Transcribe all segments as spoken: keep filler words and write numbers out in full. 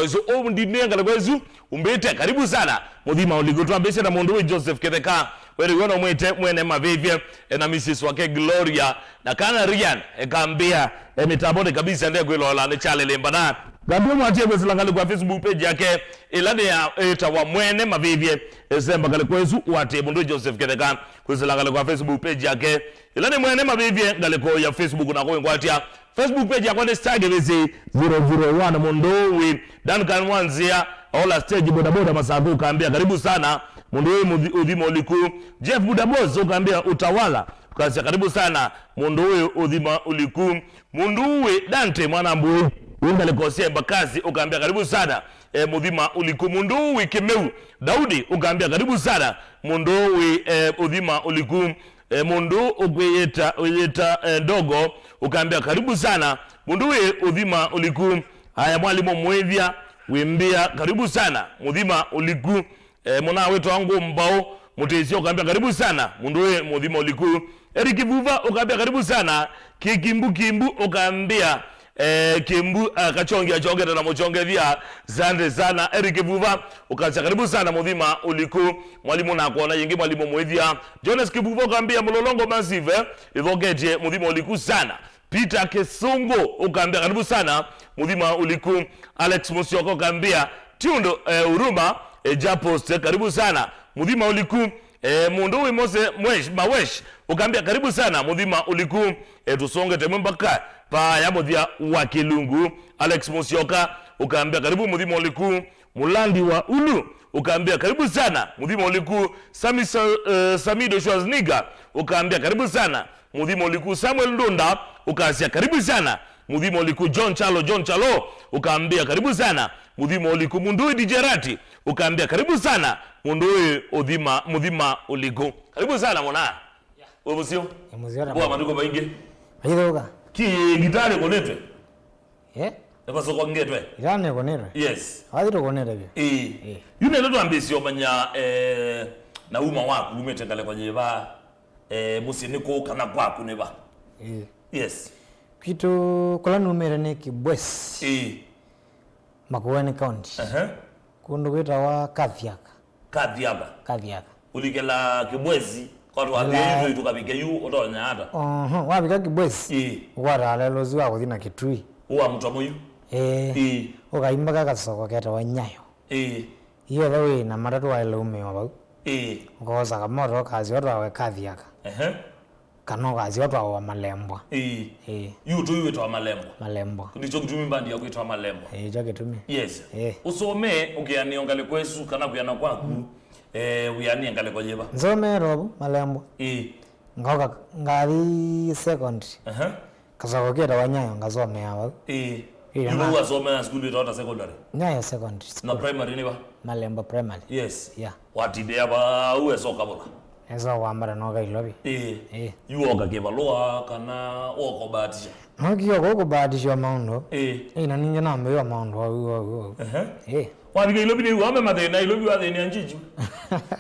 So, ũndinĩe ngalĩko ĩsu, umbĩte, karibu sana. Mũthima ũliku, twambĩsye na mũndũ wĩ Joseph Kĩtheka, werĩw'e no mwĩte mwene mavĩvye, e na Missus wake Gloria, na kana Ryan, ekambĩa, e, mĩtambonĩ kabisa, ndekwĩlola nĩ Charlie Lembana. Ngambĩa mwatie kwĩsĩla ngalĩko ya Facebook page yake, ĩla nĩ ya, ĩtawa Mwene Mavĩvye, ĩsemba ngalĩko ĩsu, watie mũndũ wĩ Joseph Kĩtheka, kwĩsĩla ngalĩko ya Facebook page yake, ĩla nĩ Mwene Mavĩvye, ngalĩko ya Facebook, na kũĩngwatya. Facebook page yakwa nĩ Star Kĩvĩsĩ zero zero one. Mũndũ wĩ Duncan Wanzia, Ola Stage, bodaboda Masaku, ũkambĩa, "Karibu sana." Mũndũ wĩ Mũthi-, Ũthima Ũliku. Jeff Budaboss, ũkambĩa, "Utawala." Ũkasya, "Karibu sana." Mũndũ wĩ Ũthima Ũliku. Mũndũ wĩ Dante Mwanambui, wĩ ngalĩko sya Embakasi, ũkambĩa, "Karibu sana." E, Mũthima Ũliku. Mũndũ wĩ Kĩmeu Daudi, ũkambĩa, "Karibu sana." Mũndũ wĩ, e, Ũthima Ũliku. E, mũndũ ũkwĩyĩta, wĩyĩta, e, Ndogo, ũkambĩa, "Karibu sana." Mũndũ wĩ Ũthima Ũliku. Aya, mwalimũ Mwĩthya wĩmbĩa, "Karibu sana, Mũthima Ũliku." E, mũna wĩtawa Ngũmbaũ Mũtĩsya ũkambĩa, "Karibu sana." Mũndũ wĩ Mũthima Ũliku. Eric Vuva ũkambĩa, "Karibu sana." Kĩkimbu Kimbu ũkambĩa, Eh, Kimbu, ah, Kachongi achongete na mũchongethia. Asante sana. Eric Vuva, ũkasya, "Karibu sana, Mũthima Ũliku." Mwalimu nakwona yĩngĩ, Mwalimu Mwĩthya. Jonas Kivuva ũkambĩa, "Mũlolongo Massive, eh, ĩthoketye Mũthima Ũliku sana." Peter Kĩsũngũ ũkambĩa, "Karibu sana, Mũthima Ũliku." Alex Mũsyoka ũkambĩa, "Tundu, eh, Huruma, eh, Japost, eh, karibu sana, Mũthima Ũliku." Eh, mũndũ wĩ Mose Mwesh, Mawesh, ũkambĩa, "Karibu sana, Mũthima Ũliku." Eh, tũsongete mwe mpaka paa ya mũthya wa Kĩlungu. Alex Mũsyoka, ũkambĩa, "Karibu, Mũthima Ũliku." Mũlandi wa Ulu, ũkambĩa, "Karibu sana, Mũthima Ũliku." Sami Sa-, eh, Samido Schwarzenegger, ũkambĩa, "Karibu sana, Mũthima Ũliku." Samuel Ndunda, ũkasya, "Karibu sana, Mũthima Ũliku." John Chalo, John Chalo, ũkambĩa, "Karibu sana, Mũthima Ũliku." Mũndũ wĩ D J Rati, ũkambĩa, "Karibu sana, mũndũ ũyũ Ũthima, Mũthima Ũliku." Karibu sana, mwana. Wĩ mũseo? Nĩ mũseo na. Kwa matukũ maingĩ. Maithũka. Ki gitari kunitwe? Eh? Nĩvasũkũngĩtwe? Gitari nĩkunitwe? Yes. Wathi tukunite vyo. Ĩĩ. Ĩĩ. Yu nĩtũ twambĩsye ũmanya, eh, na uma waku umĩte ngalĩko yĩva, eh, mũsyĩ nĩ kũ kana kwaku nĩ va? Ĩĩ. Yes. Kwitũ kũla numĩte nĩ Kibwezi. Ĩĩ. Makueni County. Ehe. Kũndũ kwĩtawa Kathiaka. Kathiaka. Kathiaka. Ũlikĩla Kibwezi, kwa twathĩĩtwe tũkavike yu ũtonya ata? Oho, wavika Kibwezi, ĩĩ, ũkwata lelũ ũsu wa kũthi na Kitui. Ũwa mũtwa mũyu? Ĩĩ. Ĩĩ. Ũkaimbaka kasoko ketawa Nyayo. Ĩĩ. Iyothe wĩ na matatũ waĩle umĩwa vau. Ĩĩ. Ũkoosa kamoto ũkasya ũtwawe Kathiaka. Ehe. Kana ũkasya ũtwawa Malembwa. Ĩĩ. Ĩĩ. Yu ũtũi wĩtawa Malembwa. Malembwa. Nĩkyo kĩtumi mbandi yaku ĩtawa Malembwa. Ĩĩ, kyo kĩtumi. Yes. Ĩĩ. Ũsomee ũkĩanĩo ngalĩko ĩsu kana kwĩana kwaku, eh, wĩanĩe ngalĩko yĩva? Nsomee Rovu, Malembwa. Ĩĩ. Ngoka, ngathi secondary. Aha. Kasoko ketawa Nyayo ngasomea vau. Ĩĩ. Ĩĩ, yu na vau wasomea sukulu ĩtawa ta secondary? Nyayo Secondary School. Na primary nĩ va? Malemba Primary. Yes. Yeah. Watindĩa vau esoka vula? Esa wambata noka Ilovi. Ĩĩ. Ĩĩ. Yu oka kĩvalũa kana woka ũbatisha? Nokie oka kũbatisha maũndũ. Ĩĩ. Ĩĩ, na ningĩ nambĩĩwa maũndũ au, au, au. Ehe. Ĩĩ. Wavika Ilovi nĩ wame mathĩna, Ilovi wathĩnia njiji.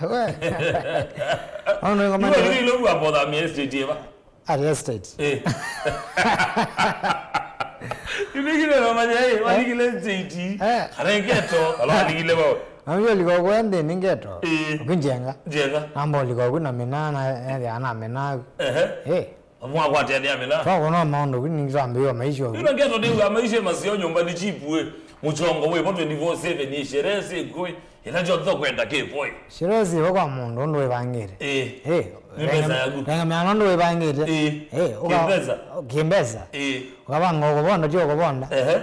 We. Maũndũ ĩngĩ. Yu wavika Ilovi wambothamia estate ĩva? At estate. Eh. Ilikile mama nyai, eh? Walikile estate. Eh. Kana ngeto, ala walikile bao. Mami alikuwa kwa nde ni ngeto. Eh. Ukinjenga. Njenga. Namba alikuwa kuna minana, eh, ana mina. Ehe. Eh. Mwa kwa tena mina. Kwa kuna maondo kuni ngitambiwa maisha. Yu na ngeto nĩ wa maisha masio nyũmba nĩ cheap we. Mũchongo wĩ vo twenty-four seven, ĩ sherehe syĩ ngũĩ. Ĩla kyonthe ũkwenda kĩ voĩ. Sherehe syĩ vo kwa mũndũ ũndũ wĩvangĩte. Ĩĩ. Ĩĩ. Nĩ mbesa yaku. Tengemea na ũndũ wĩvangĩte. Ĩĩ. Ĩĩ, ũka-, kĩmbesa. Kĩmbesa. Ĩĩ. Ũkavanga ũkũvonda, ti ũkũvonda. Ehe.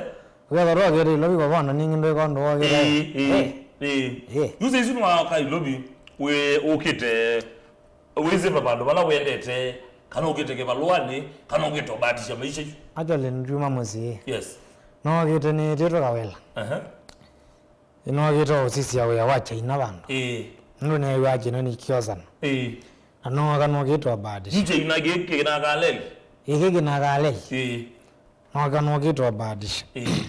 Ũkethwa ndwokĩte Ilovi kũvonda, ningĩ ndwĩka ũndũ wokĩte. Ĩĩ, ĩĩ, ĩĩ. Ĩĩ. Ĩĩ. Yu saizi nĩwaoka Ilovi, wĩ ũkĩte, wĩsĩva vandũ vala wendete, kana ũkĩte kĩvalũanĩ, kana ũkĩte ũbatisha maisha yu? Actually, ndyuma mũsyĩ. Yes. Nookĩte nĩĩtĩtwe kawĩla. Aha. Ĩnookĩte ũsisya wĩa wa China vandũ. Ĩĩ. Nũndũ nĩew'aa China nĩkiosana. Ĩĩ. Na nooka nookĩte ũbatisha. Yu China kĩ-, kĩnakaa leli? Ĩĩ, kĩ kĩnakaa leli. Ĩĩ. Nooka nookĩte ũbatisha. Ĩĩ.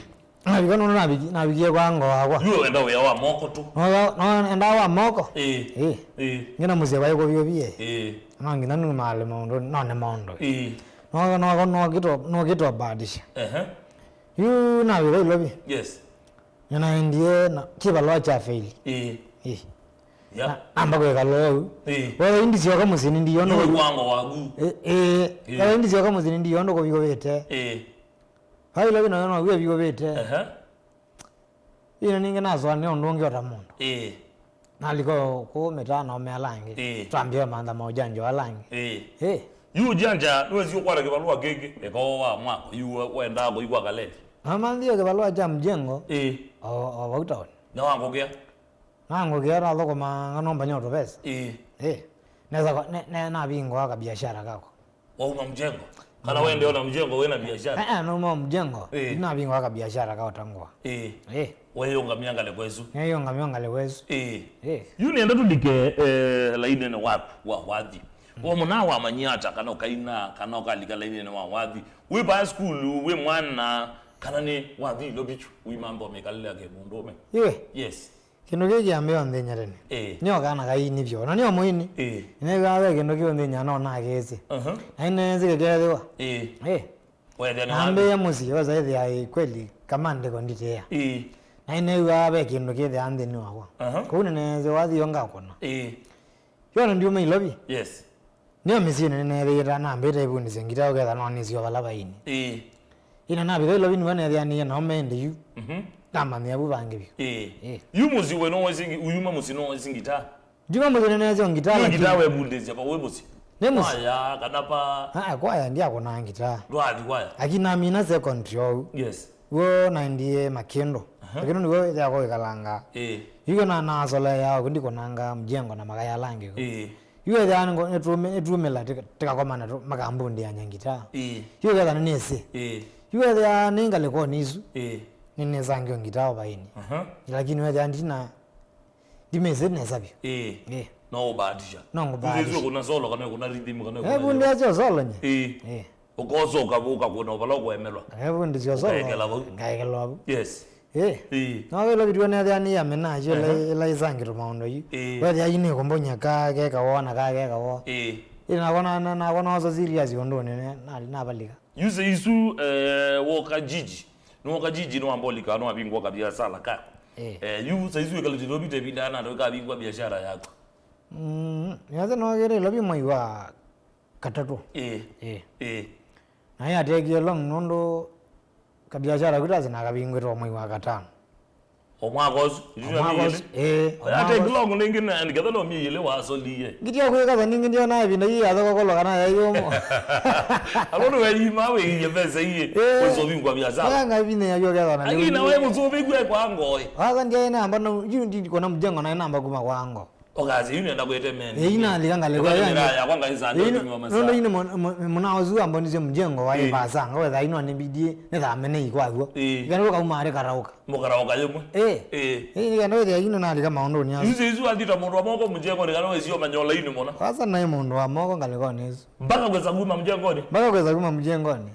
Navika nũndũ naviki-, navikie kwa ngo wakwa. Yu wenda wĩa wa moko tu? Nooka, no endaa wa moko. Ĩĩ. Ĩĩ. Ĩĩ. Ngĩna mũsyĩ vai kũvyũvie. Ĩĩ. No nginya numaale maũndũ, none maũndũ. Ĩĩ. Nooka, nooka nookĩte, nookĩte ũbatisha. Ehe. Yu navika Ilovi. Yes. Nĩnaendie na kĩvalũa kya fail. Ĩĩ. Ĩĩ. Ya. Na, namba kwĩkala ũu. Ĩĩ. Wetha indi syoka mũsyĩ nĩndiona. Yu wango waku. Ĩĩ, ĩĩ. Ĩĩ. Wetha indi syoka mũsyĩ nĩndiona kũvyũvĩte. Ĩĩ. Vai Ilovi nayo no vyũvĩte. Ehe. Ĩno ningĩ nasũanĩa ũndũ ũngĩ o ta mũndũ. Ĩĩ. Nalika kũũ mĩtaa na ũmea ala angĩ. Ĩĩ. Twambie mantha maũjanjo ala angĩ. Ĩĩ. Ĩĩ. Yu ũjanja, nĩwesi ũkwata kĩvalũa kĩngĩ, eka wa mwako, yu we-, wendaa kũikwa kaleti. Namanthie kĩvalũa kya mjengo, Ĩĩ. O, o vau taoni. Na wangũkĩa? Nangũkĩa nathũkũmanga nomba nyoto pesa. Ĩĩ. Ĩĩ. Nesa kwa, ne, ne, navingũa kabiashara kako. Wauma mjengo? Kana wende ona mjengo wĩna biashara? Eh, eh, nauma mjengo. Ĩĩ. Navingũa kabiashara kao tangwa. Ĩĩ. Ĩĩ. Weyũngamia ngalĩko ĩsu. Neyũngamia ngalĩko ĩsu. Ĩĩ. Ĩĩ. Yu nĩenda tũlike, eh, lainĩnĩ waku wa wathi. Wamũnaa wamanyie ata kana ũkaina, kana ũkalika lainĩnĩ wa wathi? Wĩ vaa sukulu, wĩ mwana, kana nĩ wathi Ilovi vyu, wimantha mĩkalĩle ya kĩmũndũũme? Ĩĩ. Yes. Kĩndũ kĩĩ kĩambĩĩa ũnthĩny'a tene. Ĩĩ. Nĩ o kana kaini vyũ. Na nĩ o mũini. Ĩĩ. Nĩnĩw'aa ve kĩndũ kĩũnthĩny'a no nakĩsĩ. Aha. Na nĩneesĩ kĩkeethĩwa. Ĩĩ. Ĩĩ. Wethĩa nĩ wathi. Nambĩĩa mũsyĩ, wesa ĩthĩa ĩ kweli kama ndĩko nditĩa. Ĩĩ. Na nĩnĩw'aa ve kĩndũ kĩthĩaa nthĩnĩ wakwa. Aha. Kũu nĩneesĩ wathi yo ngakũna. Ĩĩ. Yona ndiuma Ilovi. Yes. Nĩo mĩsyĩnĩ nĩneethĩĩte nambĩte ivundĩsya ngita ũketha no nĩsyo vala vaini. Ĩĩ. Ĩna navitha Ilovi nĩwe neethĩanĩie nao mende yu. Mhm. Namanyĩa vu vangĩ vyũ. Ĩĩ. Ĩĩ. Yu mũsyĩ we no wesi ngi-, uyuma mũsyĩ no wesi ngita? Ndiuma mũsyĩ nĩneesyo ngita. Yu ngita lakini wevundĩsya pa wĩ mũsyĩ? Nĩ mũsyĩ. Kwaya, kana pa? Ah, kwaya ndiakũnaa ngita. Ndwathi kwaya? Lakini namina secondary ou. Yes. W'o naendie Makĩndũ. Aha. Makĩndũ nĩw'o ĩthĩawa kwĩkalanga. Ĩĩ. Yu na nasoleea ũku ndikunanga mjengo na makaya ala angĩ. Ĩĩ. Yu ethĩawa nĩngo-, nĩtũmĩ-, nĩtumĩla tĩka-, tĩkakomana tũ-, makambundĩany'a ngitaa. Ĩĩ. Yu ethĩawa nĩnĩsĩ. Ĩĩ. Yu ethĩawa nĩ ngalĩkonĩ isu. Ĩĩ. Nĩnĩsangĩo ngitaa o vaini. Aha. Lakini wethĩawa ndina Ndimĩsĩ nesa vyũ. Ĩĩ. Ĩĩ. No ũbahatisha. No ngũbahatisha. Ndũsĩ ĩsu ĩkũna solo kana ĩkũna rhythm kana ĩkũna. Eh, vundi acio solo nye. Ĩĩ. Ĩĩ. Ũkosa ũkavu-, ũkakũna vala ũkũemelwa. Eh, vundi sio solo. Ũkaekela vau. Ngaekela vau. Yes. Ĩĩ. Ĩĩ. No velo vitu nethĩa nĩ ya mena acio ĩla, aha, ĩla isangĩtũ maũndũ yu. Ĩĩ. Wethĩa yu nĩ kũmbonya ka keka wona ka keka wo. Ĩĩ. Ĩĩ, nakona, na, nakona oso serious ũndũ nene, na, navalika. Yu saa isu, eh, woka jiji. Nĩwoka jiji, nĩwambolika, nĩwavingũa kabiasala kako. Eh. Eh, yu saa isu wĩkalĩte Ilovi ta ĩvinda nata ũikavingũa biashara yaku? Mm, nĩwasya nookĩte Ilovi mwai wa katatũ. Eh. Eh. Eh. Na yatekie long nũndũ kabiashara kutasi na kavingũĩtwe mwai wa katano. O mwaka ũsu, itũ na mwaka myei ũsu, ĩlĩ? Ĩĩ, o mwaka ũsu. Ate kĩlongo nĩngĩ na, nĩ ketha no myei ĩlĩ wasolie. Ngĩtya kwĩka ta ningĩ ndio na ĩvinda yĩ ya thoko kolo kana ya yũmo. Alo nĩ weyima wĩiye mbesa iye, ĩĩ, ũsũvingwa biashara. Anga ĩvinda ya yũketha na. Lakini na wewe mũsũvĩku ekwa ngoĩ. Sasa ndiye namba no, yu ndi kona mjengo na namba kuma kwa ngo. Okasi, yu nenda kwĩte meni. Ĩĩ, inalika ngalĩko. Ĩĩ, nũndũ ine mwana ũsu ambonisye mjengo wa ĩmbasa, ngawetha ino nĩmbidie, nĩthamene ikwaw'o. Ĩĩ. Ĩkana ũkauma arĩ karaũka. Mũkaraũka yĩmwe. Ĩĩ. Ĩĩ. Ĩĩ, nĩkenda wĩthĩa ino nalika maũndũnĩ asu. Yu saa isu wathi ta mũndũ wa moko mjengo, nĩkana wĩsio manyola ini mũna. Sasa naĩ mũndũ wa moko ngalĩkonĩ ĩsu. Mpaka kwesa kuma mjengonĩ? Mpaka kwesa kuma mjengonĩ.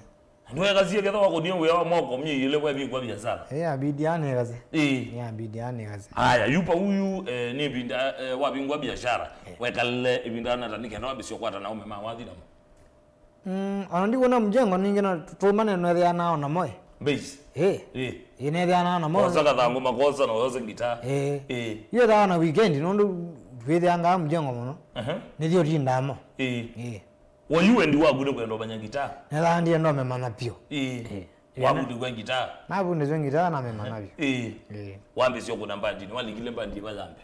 Ndwekasie ketha wakũnie wĩa wa moko myei ĩlĩ wevingwa biasala. Ĩĩ, abidi anĩkase. Ĩĩ. Ĩĩ, abidi anĩkase. Aya, yu pa uyu, eh, nĩ ĩvinda, eh, wavingwa biashara. Eh. Wekalile ĩvinda nata nĩ kenda wambĩsya ũkwata na aume ma wathi namo. Mm, ona ndikwona mjengo ningĩ no tũmane nwethĩa nao namo. Base. Ĩĩ. Ĩĩ. Ĩĩ, nethĩa nao namo. Kosa kathangũ makosa na wose ngita. Ĩĩ. Ĩĩ. Yu ethĩawa na weekend nũndũ twĩthĩangaa mjengo mũno. Aha. Nĩthiĩ ũtindaa mo. Ĩĩ. Ĩĩ. Wa yu wendi waku nĩ kwenda ũmanya ngitaa? Nĩthaa ndienda ũmĩmanya vyũ. Ĩĩ. Ĩĩ. Wavundĩw'a ngitaa? Navundĩswe ngitaa namĩmanya vyũ. Ĩĩ. Ĩĩ. Wambĩsya kũna mbandinĩ, walikile mbandi ĩva yambe?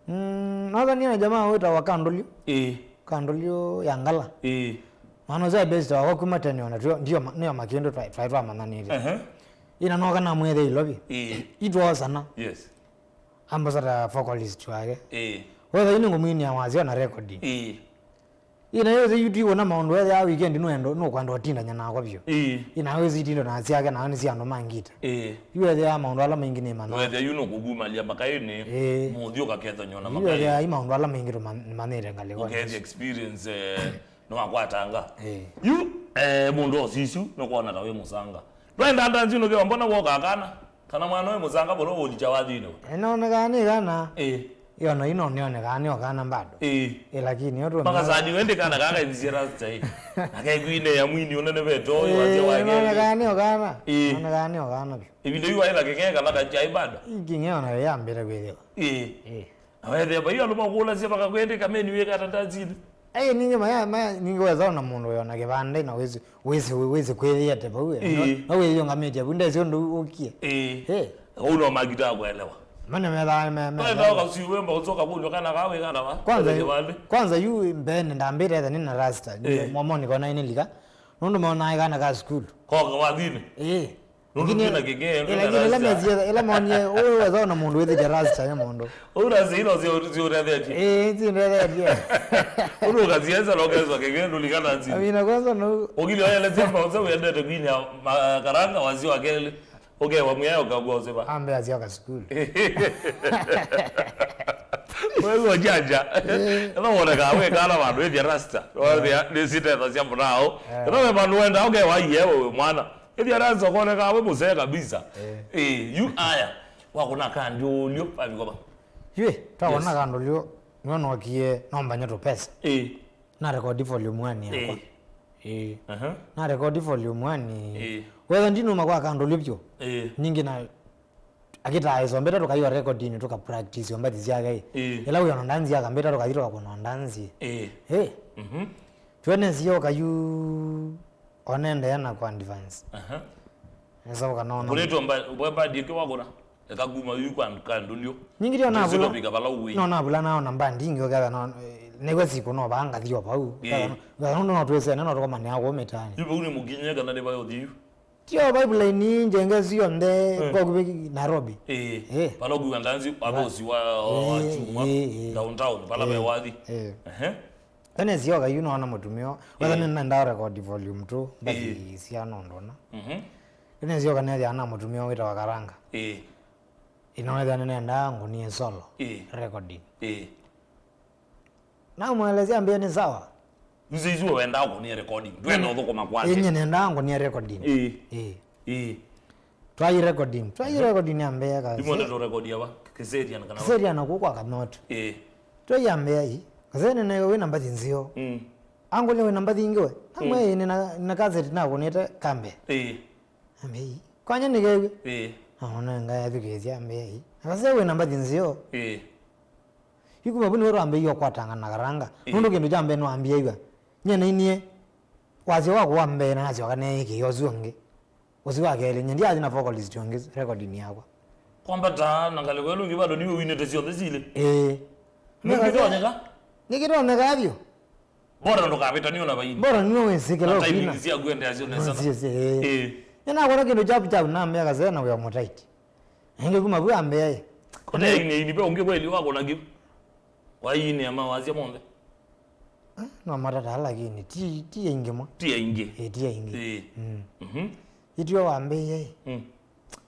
Mm, nathanie na jamaa wĩtawa Kandũlyũ. Ĩĩ. Kandũlyũ ya Ngala. Ĩĩ. Mwana ũsu aĩ best wakwa kuma tene ona tuo, ndio ma-, nĩo makĩndũ twaĩ, twaĩ twamanyĩte. Ehe. Ĩna noka namwĩthĩa Ilovi. Ĩĩ. Itwoosana. Yes. Ambassador vocalist wake. Ĩĩ. Wetha yu nĩngũmwinia wasya na recording. Ĩĩ. Ĩna yose yu twiwona maũndũ ethĩaa weekend nũendo, nũkwenda ũtindanya nakwa vyũ. Ĩĩ. Ĩna yose itindo na syake nayo nĩ sya andũ ma ngita. Ĩĩ. Yu ethĩaa maũndũ ala maingĩ nĩ mana. Wetha yu nũkũvumalia makaĩnĩ, ĩĩ, mũthi ũkakethanywa na makaĩ. Yu ethĩaa i maũndũ ala maingĩ tũmanyĩte ngalĩko. Ũkethia experience, eh, nĩwakwatanga. Ĩĩ. Yu, eh, mũndũ osisyu nũkwona ta wĩ mũsanga. Ndwaenda ndanzi nũkĩwa mbona woka kana? Kana mwana wĩ mũsanga mũno ũlikya wathinĩ? Ĩnonekaa nĩ kana. Ĩĩ. Ĩona ino nĩonekaa nĩ okana bado. Ĩĩ. Ĩ, lakini yo tuwe. Makasani wende kana kaka ithisia rasta ĩ. Akaigwine ya mwini ũnene veto ũyũ wazia wake. Nĩonekaa nĩ okana. Ĩĩ. Nĩonekaa nĩ okana vyũ. Ĩvinda yu waĩla kĩng'ee kana kachai bado. Ĩ, kĩng'ee ona yambĩte kwĩthĩwa. Ĩĩ. Ĩĩ. Awethĩa vai andũ makũlasya vakakwendeka meni wĩka ata ndasili. Ĩĩ, ningĩ maya maya ningĩ wesa ona mũndũ wĩona kĩvandĩ na wĩsĩ wĩsĩ wĩsĩ kwĩthĩete vau. Ĩĩ. No wĩyũngamĩtye vu ndesĩ ũndũ ũkie. Ĩĩ. Ĩĩ. Ũu no magita kũelewa. Mane methaa me me. Wenda ũkasiwemba ũcoka kũlwa kana kawĩkana va. Kwanza kwanza yu mbene ndambĩte etha nĩ na rasta. Ĩĩ. Mwamoni kona ĩnĩ lika. Nũndũ meonae kana ka school. Koka wathini. Ĩĩ. Nũndũ twĩna kĩng'ee, ĩla kĩng'ee, ĩla mesie ĩla monie ũũ wetha ona mũndũ wĩthĩte rasta nĩ mũndũ. Ũu rasta ino ziũrethetye. Ĩĩ, ziũrethetye. Ũndũ ũkasienza na ũkeswa kĩng'ee ndũlikana nzi. Amina kwanza no. Ũkili oyelesya mbaũsa wendete kwinya karanga wasio akelĩ. Ũkewa mwĩayo ũkagua ũsĩva. Ambe asio ka school. Wewe ojanja. Ĩno woneka wekana vandũ ĩthya rasta. Nĩsitethasya mũnao. Ĩno we vandũ wenda ũkewa iyewe we mwana. Ĩthya rasta ũkoneka wĩ mũsee kabisa. Ĩĩ, yu aya. Wakũna kandi ũlyo vaviko va. Yu twakona kandũ lyo nĩwe nokie nombanye tũpesa. Ĩĩ. Na record volume one yakwa. Ĩĩ. Ĩĩ. Aha. Na record volume one. Ĩĩ. Wetha ndinuma kwa kandũ lyo vyũ. Ĩĩ. Ningĩ na akĩtaa ĩsombete tũkaiwa recording tũka practice ombathi syake. Ĩĩ. Ĩla wĩona ndanzi akambĩta tũkathi tũkakũna ndanzi. Ĩĩ. Ĩĩ. Mhm. Twene sio kayu onendeea na kwa advance. Aha. Nĩsauka nona. Kũrĩtwa mba bwa badi ĩkĩ wakũna. Eka kuma yu kwa kandulio. Nyingĩ dio navula. Nzito pika pala uwi. No navula naona mbandi ingĩ ũketha no nĩwe siku no vaa ngathi o vau. Ĩĩ. Ũketha no ũketha nũndũ no twĩsene no tũkomanĩa kũu mĩtaanĩ. Yu vau nĩ mũkinye kana nĩ vayo thiu. Tio pipeline njenge sionthe kwa kuvi Nairobi. Ĩĩ. Ĩĩ. Pala kuga ndanzi avosi wa wa chuma downtown pala ve wathi. Ĩĩ. Ehe. Ene sioka yu nona mũtumio. Wetha nĩ nenda record volume two mbathi cia nondona. Mhm. Ene sioka nethia na mũtumio wĩtawa Karanga. Ĩĩ. Ino wetha nĩ nenda ngũnie solo. Ĩĩ. Recording. Ĩĩ. Na mwelezea mbia nĩ sawa. Nze isu wenda ngũnie recording. Ndwenda ũthũkũma kwake. Ĩĩ, nenda ngũnie recording. Ĩĩ. Ĩĩ. Ĩĩ. Twai recording. Twai recording ya mbea ka. Ndimwone to record ya ba. Kiserian kana. Kiserian na kukwa kanot. Ĩĩ. Twai ya mbea hii. Kasene na wĩ na mbathi nzio. Mm. Angole wĩ na mbathi ingi we. Na mwe nĩ na na cassette na kunete kambe. Ĩĩ. Ambe hii. Kwanya nĩ gewe. Ĩĩ. Aona nga ya thukizia mbea hii. Akase wĩ na mbathi nzio. Ĩĩ. Yu kuma vu nĩwe twambĩie ũkwatanga na Karanga. Ĩĩ. Nũndũ kĩndũ kya mbee nĩwambĩaiw'a. Nyie nainie wasyo waku wa mbee na nasyoka neekĩĩa ũsu ũngĩ. Ũsu wa kelĩ, nyie ndyathi na vocalist ũngĩ recording yakwa. Kwambata na ngalĩko ĩno ĩngĩ bado niwe winĩte syonthe silĩ. Ĩĩ. Nĩkĩtonyeka? Nĩkĩtonyeka vyũ. Bora ndũkavĩtanio na vaini. Bora niwe wĩsĩ kĩla ũkwina. Timing syaku endeasyo nesa. Ĩĩ. Nĩnakwona kĩndũ chapu chapu na mbea kasena wĩa mũtaiti. Ĩngĩ kuma vu ambĩa ĩ. Kũte ini ini ve ũngĩ kweli wako na kĩu. Wainĩa mawasya monthe. Ah, no matata lakini ti ti aingĩ mo. Ti aingĩ. Ĩ ti aingĩ. Ĩ. Mm. Mhm. Itio wambĩie ĩ. Mm.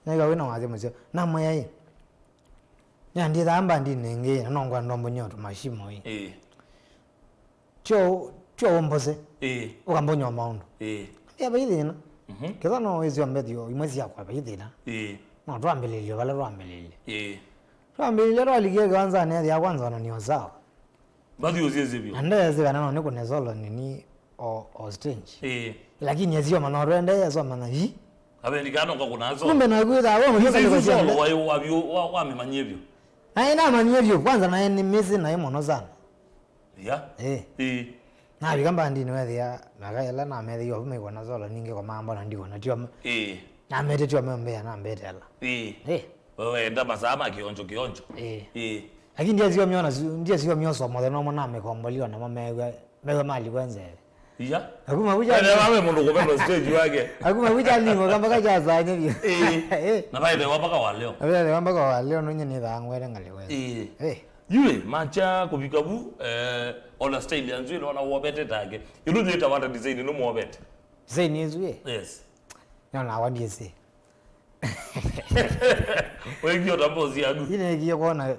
Nĩga wĩna wasya mũseo. Namwĩa ĩ. Nĩandĩthaa mbandinĩ ĩngĩ na nongwa ndombo nyoto mashimo ĩ. Ĩ. Tyo tyo ũmbose. Ĩĩ. Ũkambonya maũndũ. Ĩĩ. Ambĩa vai thĩna. Mhm. Ketha no wĩsĩ ombethio imwe syakwa vai thĩna. Ĩĩ. No twambĩlĩlyo vala twambĩlĩlye. Ĩĩ. Twambĩlĩlye twalikie kĩwanzanĩ ethĩa kwanza ona nĩ o sawa. Mbathi ũsyĩsĩ vyũ. Na ndesĩ kana no nĩkũne solo nini o, o stage. Ĩĩ. Lakini esio mana twendee esio mana vi. Abendi kana ũkakũna solo. Kumbe naku ĩthaa we mũthyo kalĩko solo. Waĩ wavyo wamĩmanyie vyũ. Naĩ namanyie vyũ kwanza naĩ nĩ mĩsĩ naĩ mũno sana. Ya. Eh. Eh. Navika mbandinĩ wethĩa mĩaka ĩla namethĩiwe vu maikona solo ningĩ kwa mambo na ndikona tio. Eh. Namete tio membea nambetela. Eh. Eh. Wewe enda masaa ma kionjo kionjo. Eh. Eh. Lakini ndia sio miona ndia sio mioso mothe no mona mekombolio na mamegwa mewe mali kwenze. Iya. Akuma kuja. Ene wawe mundu kupendwa stage wake. Akuma kuja ni mo kamba kaja sanya bio. Eh. Eh. Na baile wapaka wa leo. Baile wapaka wa leo no nyene thangwere ngale wewe. Eh. Eh. Yue macha kuvika vu eh, ona style ya nzwile ona wobete take. Ilu ndio tawata design no mobete. Design yezu eh. Yes. Nyona wa D S A. Wengio tambo ziagu. Ile ngiye kuona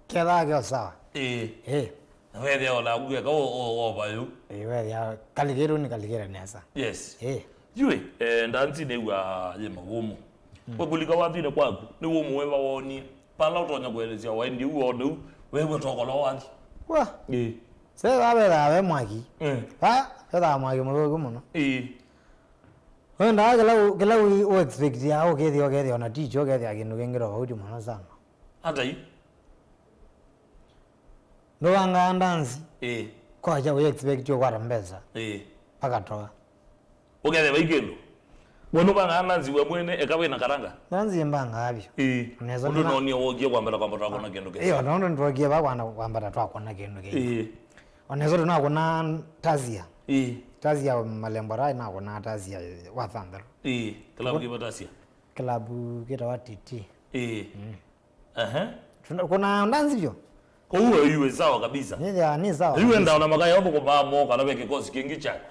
ketha ke sawa. Eh. Eh. Na wethia ona agu eka o o o bayo. Eh wethia kalikero ni kalikera nesa. Yes. Eh. Yue eh, ndanzi ne wa ye magumu. Kwa kulika wathine kwaku ni wo muwe wawonie. Pala ũtonya kũelesya waendie u wone u Wew'a tokolo wathi. Wa. Ĩĩ. Se va vethaa ve mwaki. Mm. Va vethaa mwaki mũthũku mũno. Ĩĩ. Wendaa kĩla u- kĩla u- ũexpectia ũkĩthĩa ũkethĩa ona ticho ũkethĩa kĩndũ kĩngĩ tofauti mũno sana. Atai. Ndũvangaa ndanzi. Ĩĩ. Kwacha ũexpectia ũkwata mbesa. Ĩĩ. Pakatoa. Ũkethĩa vai kĩndũ. We nũvangaa ndanzi we mwene eka wĩna karanga? Ndanzi mbangaa vyũ. Ĩĩ. Nesa ũndũ nona- nonie wokie kwambata kwambata kwona kĩndũ kĩseo. Ĩĩ, ona ũndũ nĩtwokie va kwana kwambata twakona kĩndũ kĩngĩ. Ĩĩ. Ona ĩsu tũnakũnaa tasia. Ĩĩ. Tasia malembo rai nakũnaa tasia wa thantharu. Ĩĩ. Kĩlavu kĩva tasia? Kĩlavu kĩtawa T T. Ĩĩ. Mm. Ehe. Tuna- Kuna ndanzi vyo. Kwa hiyo iwe sawa kabisa. Nĩ ya ni sawa. Iwe nda ona makaya hapo kwa mamo kana ve kikosi kingi chako.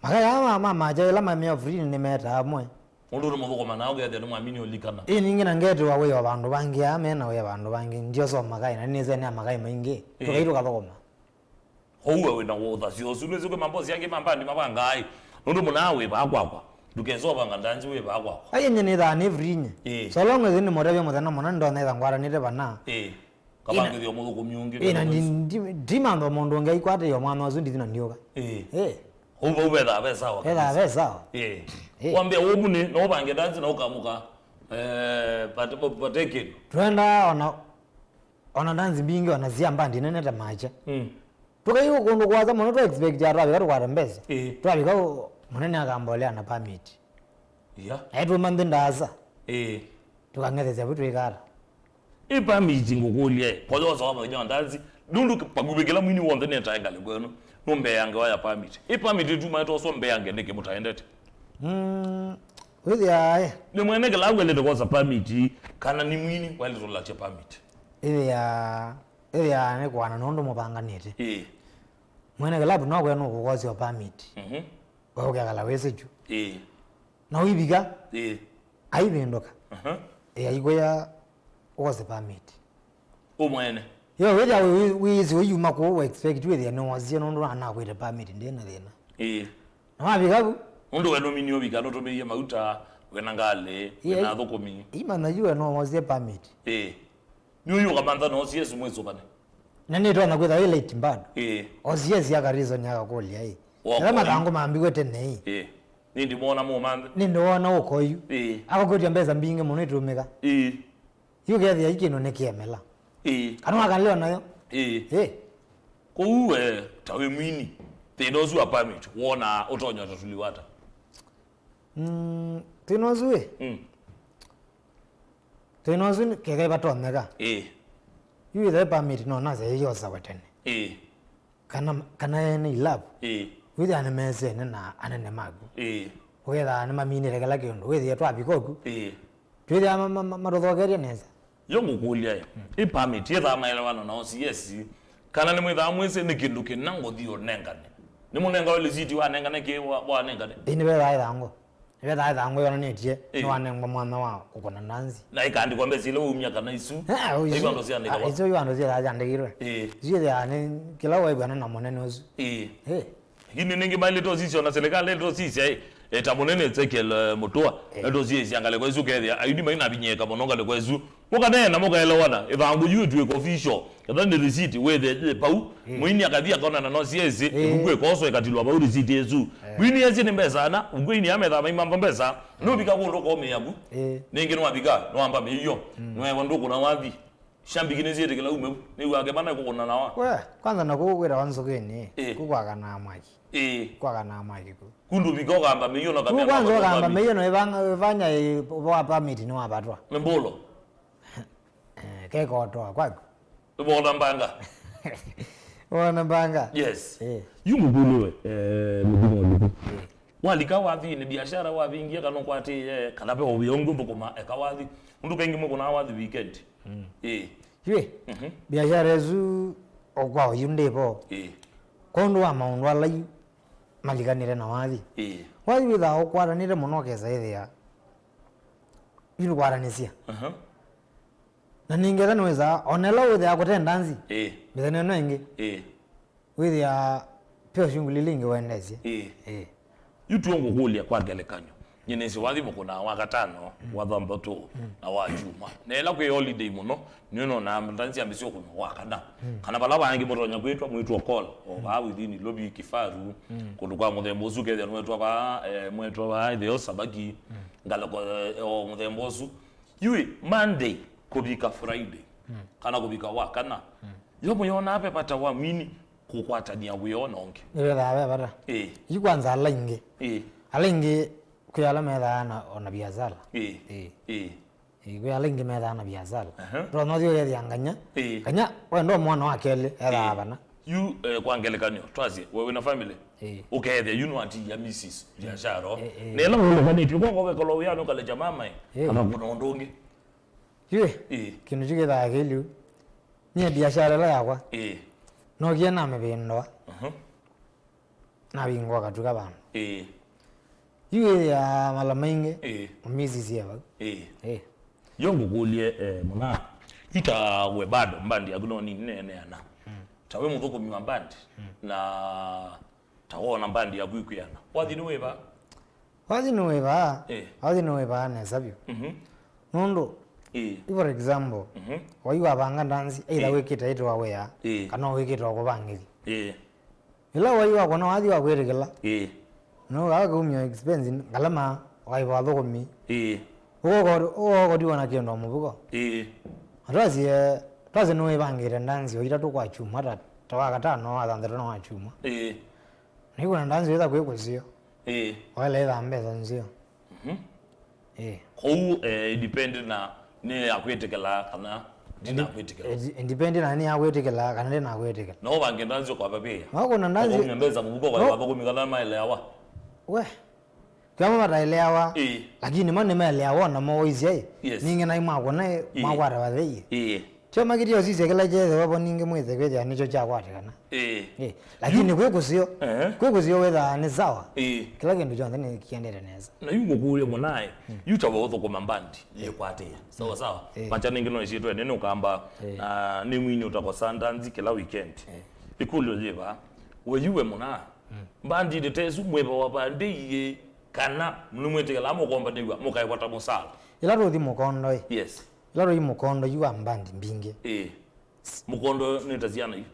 Makaya ama mama aja ila mamia free ni meta amwe. Ũndũ nĩ mũthũkũma nao ngethĩa nĩ mwamini ũlikana. Ĩ ningĩ na ngetĩwa wĩa vandũ vangĩ aa mena wĩa vandũ vangĩ ndio so makaya na nĩsene makaya maingĩ. Ĩĩ. Tũkai tũkathũkũma. Kwoou we wĩ na ũthasyo ũsu, nĩsĩ kwĩ mambosi angĩ ma mbandi mavangaa ĩ, nũndũ mũnaa wĩ vaa kwakwa, ndũkesa ũvanga ndanzi wĩ vaa kwakwa. Ai nye nĩthaa nĩ free nye. Ĩĩ. So long as nĩmũtavya mũthenya mũna nĩndonetha ngwatanĩte vana. Ĩĩ. Kavangĩthĩa mũthũkũmi ũngĩ. Ĩĩ, na ndi- ndi- ndimantha mũndũ ũngĩ aikwatĩĩa mwana ũsu ndithi na ndiũka. Ĩĩ. Ĩĩ. Kwoou vau vethaa ve sawa kabisa. Vethaa ve sawa. Ĩĩ. Ĩĩ. Wambĩa ũmũnĩ no ũvange ndanzi na ũkamũka eh, pate- pate kĩndũ. Twendaa ona Ona ndanzi mbingĩ ona sya mbandi nene ta macha. Mm. Tũkaiwa kũndũ kũasa mũno twa expect ya twavika tũkwata mbesa. Ĩĩ. Twavika ũ- mũnene akambolea na permit. Yeah. Aitũma nthĩ ndaasa. Ĩĩ. Tũkang'ethesya vu twĩkata. Ĩ permit ngũkũlya ĩ, koyosa wa makinya ndanzi. Nũndũ pakuvĩ kĩla mwini wonthe netae ngalĩko ĩno. Nũmbeange waya permit. Ĩ permit ĩtuma ĩtoswa mbeange nĩkĩ mũtaendete? Mm, wĩthĩaa ĩ. Nĩ mwene kĩla wendete kwosa permit kana nĩ mwini wendete ũlatya permit? Ĩthĩa ĩthĩaa nĩ kũana nũndũ mũvanganĩte. Ĩĩ. Mwene kĩlavu no kwenda nũkũkosya permit. Mhm. We ũkekala wĩsĩ kyu. Ĩĩ. Na ũivika. Ĩĩ. Aivĩndũka. Aha. Ĩĩ, aikwĩa ũkose permit. Ũ mwene. Yo wĩthĩa wĩsĩ ũyuma kũu expect wĩthĩa nĩwosie nũndũ anakwĩte permit ndĩ na thĩna. Ĩĩ. Na wavika vu. Nũndũ we nũminie ũvika nũtũmĩie mauta, wĩna ngalĩ, wĩna athũkũmi. Imanya yu we no wosie permit. Ĩĩ. Nĩ ũyũ ũkamantha no C S mwĩsũvane. Na nĩtonya kwĩtha wĩ late bado. Ĩĩ. O C S aka reason akakũlya ĩ. Ela mathangũ mambiwe tene ĩ. Ĩĩ. Nĩndĩ mwona mũmanthe. Nĩndĩ wona ũkoyu. Ĩĩ. Akakwĩtya mbesa mbingĩ mũno itũmĩka. Ĩĩ. Yu kethĩa ikĩno nĩ kĩemela. Ĩĩ. Kana wakaleo nayo. Ĩĩ. Ĩĩ. Kũu we ta wĩ mwini. Thĩna ũsu wa permit wona ũtonya ũtatuliwa ata? Mm, thĩna ũsu ĩ. Mm. Thĩna ũsu nĩ- keka ivatonyeka. Ĩĩ. Yu ĩthe permit no nasa ĩyosawe tene. Ĩĩ. Kana kana ene ilavu. Ĩĩ. Wĩthĩa nĩmesene na anene maku. Ĩĩ. Ũkethaa nĩmaminĩte kĩla kĩndũ. Wĩthĩe twavika ũku. Ĩĩ. Twĩthĩa ma- ma- ma- matũthoketye nesa. Yo ngũkũlya ĩ, ĩ permit yĩthaa maelewana na O C S, kana nĩmwĩthaa mwĩsĩ nĩ kĩndũ kĩna ngũthi ũnengane? Nĩmũnengawe lisiti wanengane kĩ wa- wanengane? Ĩĩ nĩvethaa ĩthangũ. Nĩvethaa ĩthangũ yonanĩtye nĩwanengwa mwanya wa kũkũna ndanzi. Na ĩkaandĩkwa mbesa ila waumya kana isu? Ah, isu- Isu andũ syandĩkawa. Ah, isu andũ syĩthaa syandĩkĩtwe. Ĩĩ. Isu ĩthĩaa nĩ kĩla waĩvw'ana na mũnene ũsu. Ĩĩ. Ĩĩ. Lakini nĩngĩ mailĩte ũsisya ona serikali ĩlĩte ũsisya ĩ, ĩta mũnene Ezekiel eh, Mũtũa, eh, ĩlĩte ũsisya ngalĩko ĩsu kethĩa ayudi mainavinyĩĩka mũno ngalĩko ĩsu. Mũkaneena mũkaelewana, ĩthangũ yu ĩtuĩka official, ketha nĩ receipt wĩthĩe yĩ pau, eh, mũini akathi akonana no C S, eh, ĩvuku ĩkoswa ĩkatilwa vau receipt ĩsu. Eh. Mwini esi nĩ mbesa ana, ũkwĩini amethaa maimantha mbesa, nũvika kũndũ komĩaku, eh, nĩngĩ nĩwavika, nĩwamba mĩio, mm, nĩwewa ndũkũna wathi. Shambiki nĩsyĩtĩkĩla ume vu. Nĩw'ake mana kũkũna nawa. We, kwanza na kũu kwĩtawa nzũkĩnĩ, ĩĩ, kũ kwakanaa mwaki. Ĩĩ. Kwakanaa mwaki kũ. Kundu vika ũkamba mĩio na kamya. Kwanza ũkamba mĩio na ĩvanga ĩvanya wa permit nĩ wavatwa. Nĩ mbũlo. Eh, keka ũtoa kwaku. Wona mbanga. Wona mbanga. Yes. Eh. Yu ngũkũlĩwe, eh, mũthimo ũlĩkũ? Eh. Walika wathinĩ, biashara wavingie kana ũkwatĩĩe, kana ve ũvĩa ũngĩ ũthũkũma, eka wathi. Ũndũ kaingĩ mwĩkũnaa wathi weekend. Mm. Ĩĩ. Yu, mhm, biashara ĩsu o kwa oyu ndĩvo. Ĩĩ. Kwondũ wa maũndũ ala yu malikanĩte na wathi. Ĩĩ. Wathi wĩthaa ũkwatanĩte mũno ũkesa ĩthĩa. Yu ndũkwatanĩsya. Aha. Na nĩngetha nĩwĩsaa, onela wĩthĩa kũte ndanzi. Ĩĩ. Mĩthenya ĩno ĩngĩ. Ĩĩ. Wĩthĩa peo shunguli lingi wendesye. Ĩĩ. Ĩĩ. Yu tuo ngũkũlya kwa ngelekany'o. Nyinĩsĩ wathi mũkũnaa wa katano, wa thanthatũ, na wa kyumwa. Na ĩla kwĩ holiday mũno, nĩwona ndanzi ambĩsya ũkũnwa wa kana. Kana vala vangĩ mũtonya kwĩtwa, mwĩtwa call, o vaa within Nairobi, Kifaru, kũndũ kwa mũthemba ũsu, kethĩa nĩwetwa vaa, eh, mwetwa vaa ĩtheo Sabaki, ngalĩko, eh, o mũthemba ũsu. Yui, Monday kũvika Friday, kana kũvika wa kana, yo mũyonaa ve vata wa mwini kũkwatania wĩa ona ũngĩ? Nĩvethaa ve vata. Ĩĩ. Yu kwanza ala ingĩ. Ĩĩ. Ala ingĩ kwĩ ala methaa na, ona biasala. Ĩĩ. Ĩĩ. Ĩĩ. Ĩĩ, kwĩ ala ingĩ methaa na biasala. Aha. Ndona ũthi ũyethĩa nganya. Ĩĩ. Nganya wenda mwana wa kelĩ ethaa vana. Yu, eh, kwa ngelekany'o, twasye, we wĩna family. Ĩĩ. Ũkethĩa yu nĩwatiia missus biashara. Ĩĩ, ĩĩ. Na ĩla ũlekanĩtw'e, kwa kwa wekala wĩanũ ũkalekya mama, ĩĩ, akakũna ũndũ ũngĩ. Yu, ĩĩ, kĩndũ kyu kĩthaa kĩliu. Nyie biashara ĩla yakwa. Ĩĩ. Nokie namĩvĩndũa. Mhm. Navingũa katuka vandũ. Ĩĩ. Yu ĩthĩa mala maingĩ, ĩĩ, misisi e vau. Ĩĩ. Ĩĩ. Yo ngũkũlye, eh, mũna, yu ta we bado mbandi yaku no nini neeneana. Mm. Ta we mũthũkũmi wa mbandi, mm, na ta wona mbandi yaku ikwĩana. Wathi nĩ wĩva? Wathi nĩ wĩva? Ĩĩ. Wathi nĩ wĩva nesa vyũ. Mhm. Nũndũ, ĩĩ, for example, mhm, wai wavanga ndanzi, either, ĩĩ, wĩkĩte ĩtwa wĩa, ĩĩ, kana wĩkĩte o kũvangĩthya. Ĩĩ. Ĩla wai wakwa na wathi wa kwĩtĩkĩla. Ĩĩ. Nũkaa kũumya expense, ngalama, waiva athũkũmi. Ĩĩ. Ũkokotiwa na kĩndũ o mũvuko. Ĩĩ. Na twasye, twasye nĩwĩvangĩte ndanzi o itatũ kwa kyumwa, ta, ta wa katano, wa thanthatũ na wa kyumwa. Ĩĩ. Nĩkwona ndanzi wĩtha kwĩ kũseo. Ĩĩ. Waĩle ĩtha mbesa nzeo. Mhm. Ĩĩ. Kwoou, eh, it depend na nĩ ya kwĩtĩkĩla kana ndĩna kwĩtĩkĩla. It, it depend na nĩ ya kwĩtĩkĩla kana ndĩna kwĩtĩkĩla. No vange ndanzi ũkavavĩĩa. No kuna ndanzi. Ũkaumya mbesa mũvuko kwa, no, vathũkũmi kana maeleawa. We. Kama mataeleawa. Ĩĩ. Lakini ma nĩmaeleawa namo ũisye. Yes. Ningĩ nai mwakona, ĩĩ, mwakwata vathei. Ĩĩ. Tyo makĩtie ũsisya kĩla kyeethĩwa vo ningĩ mwĩthe kwĩthĩa nĩkyo kyakwatĩkana. Ĩĩ. Ĩĩ. Lakini yu kwĩ kũseo, ehe, kwĩ kũseo wĩthaa nĩ sawa. Ĩĩ. Kĩla kĩndũ kyonthe nĩkĩendete nesa. Na yu ngũkũlya mũnaĩ, mm, yu ta we ũthũkũma mbandi, ĩĩ, yĩkwatĩĩa. Sawa sawa. Ĩĩ. Macha ningĩ no ĩsyĩtwa ene nũkamba, ĩĩ, na nĩ mwini ũtakosa ndanzi kĩla weekend. Ĩĩ. Ĩkũlyo yĩva, we yu we mũna, mm, mbandi ĩte tesu mwĩva wa vandĩ iĩ kana nĩmwĩtĩkĩlaa mũkombanĩw'a mũkaĩvwa ta mũsala? Ĩla tũthi mũkondo ĩ. Yes. Ĩla tũi mũkondo yu wa mbandi mbingĩ. Ĩĩ. Mũkondo nĩ ta syana yu?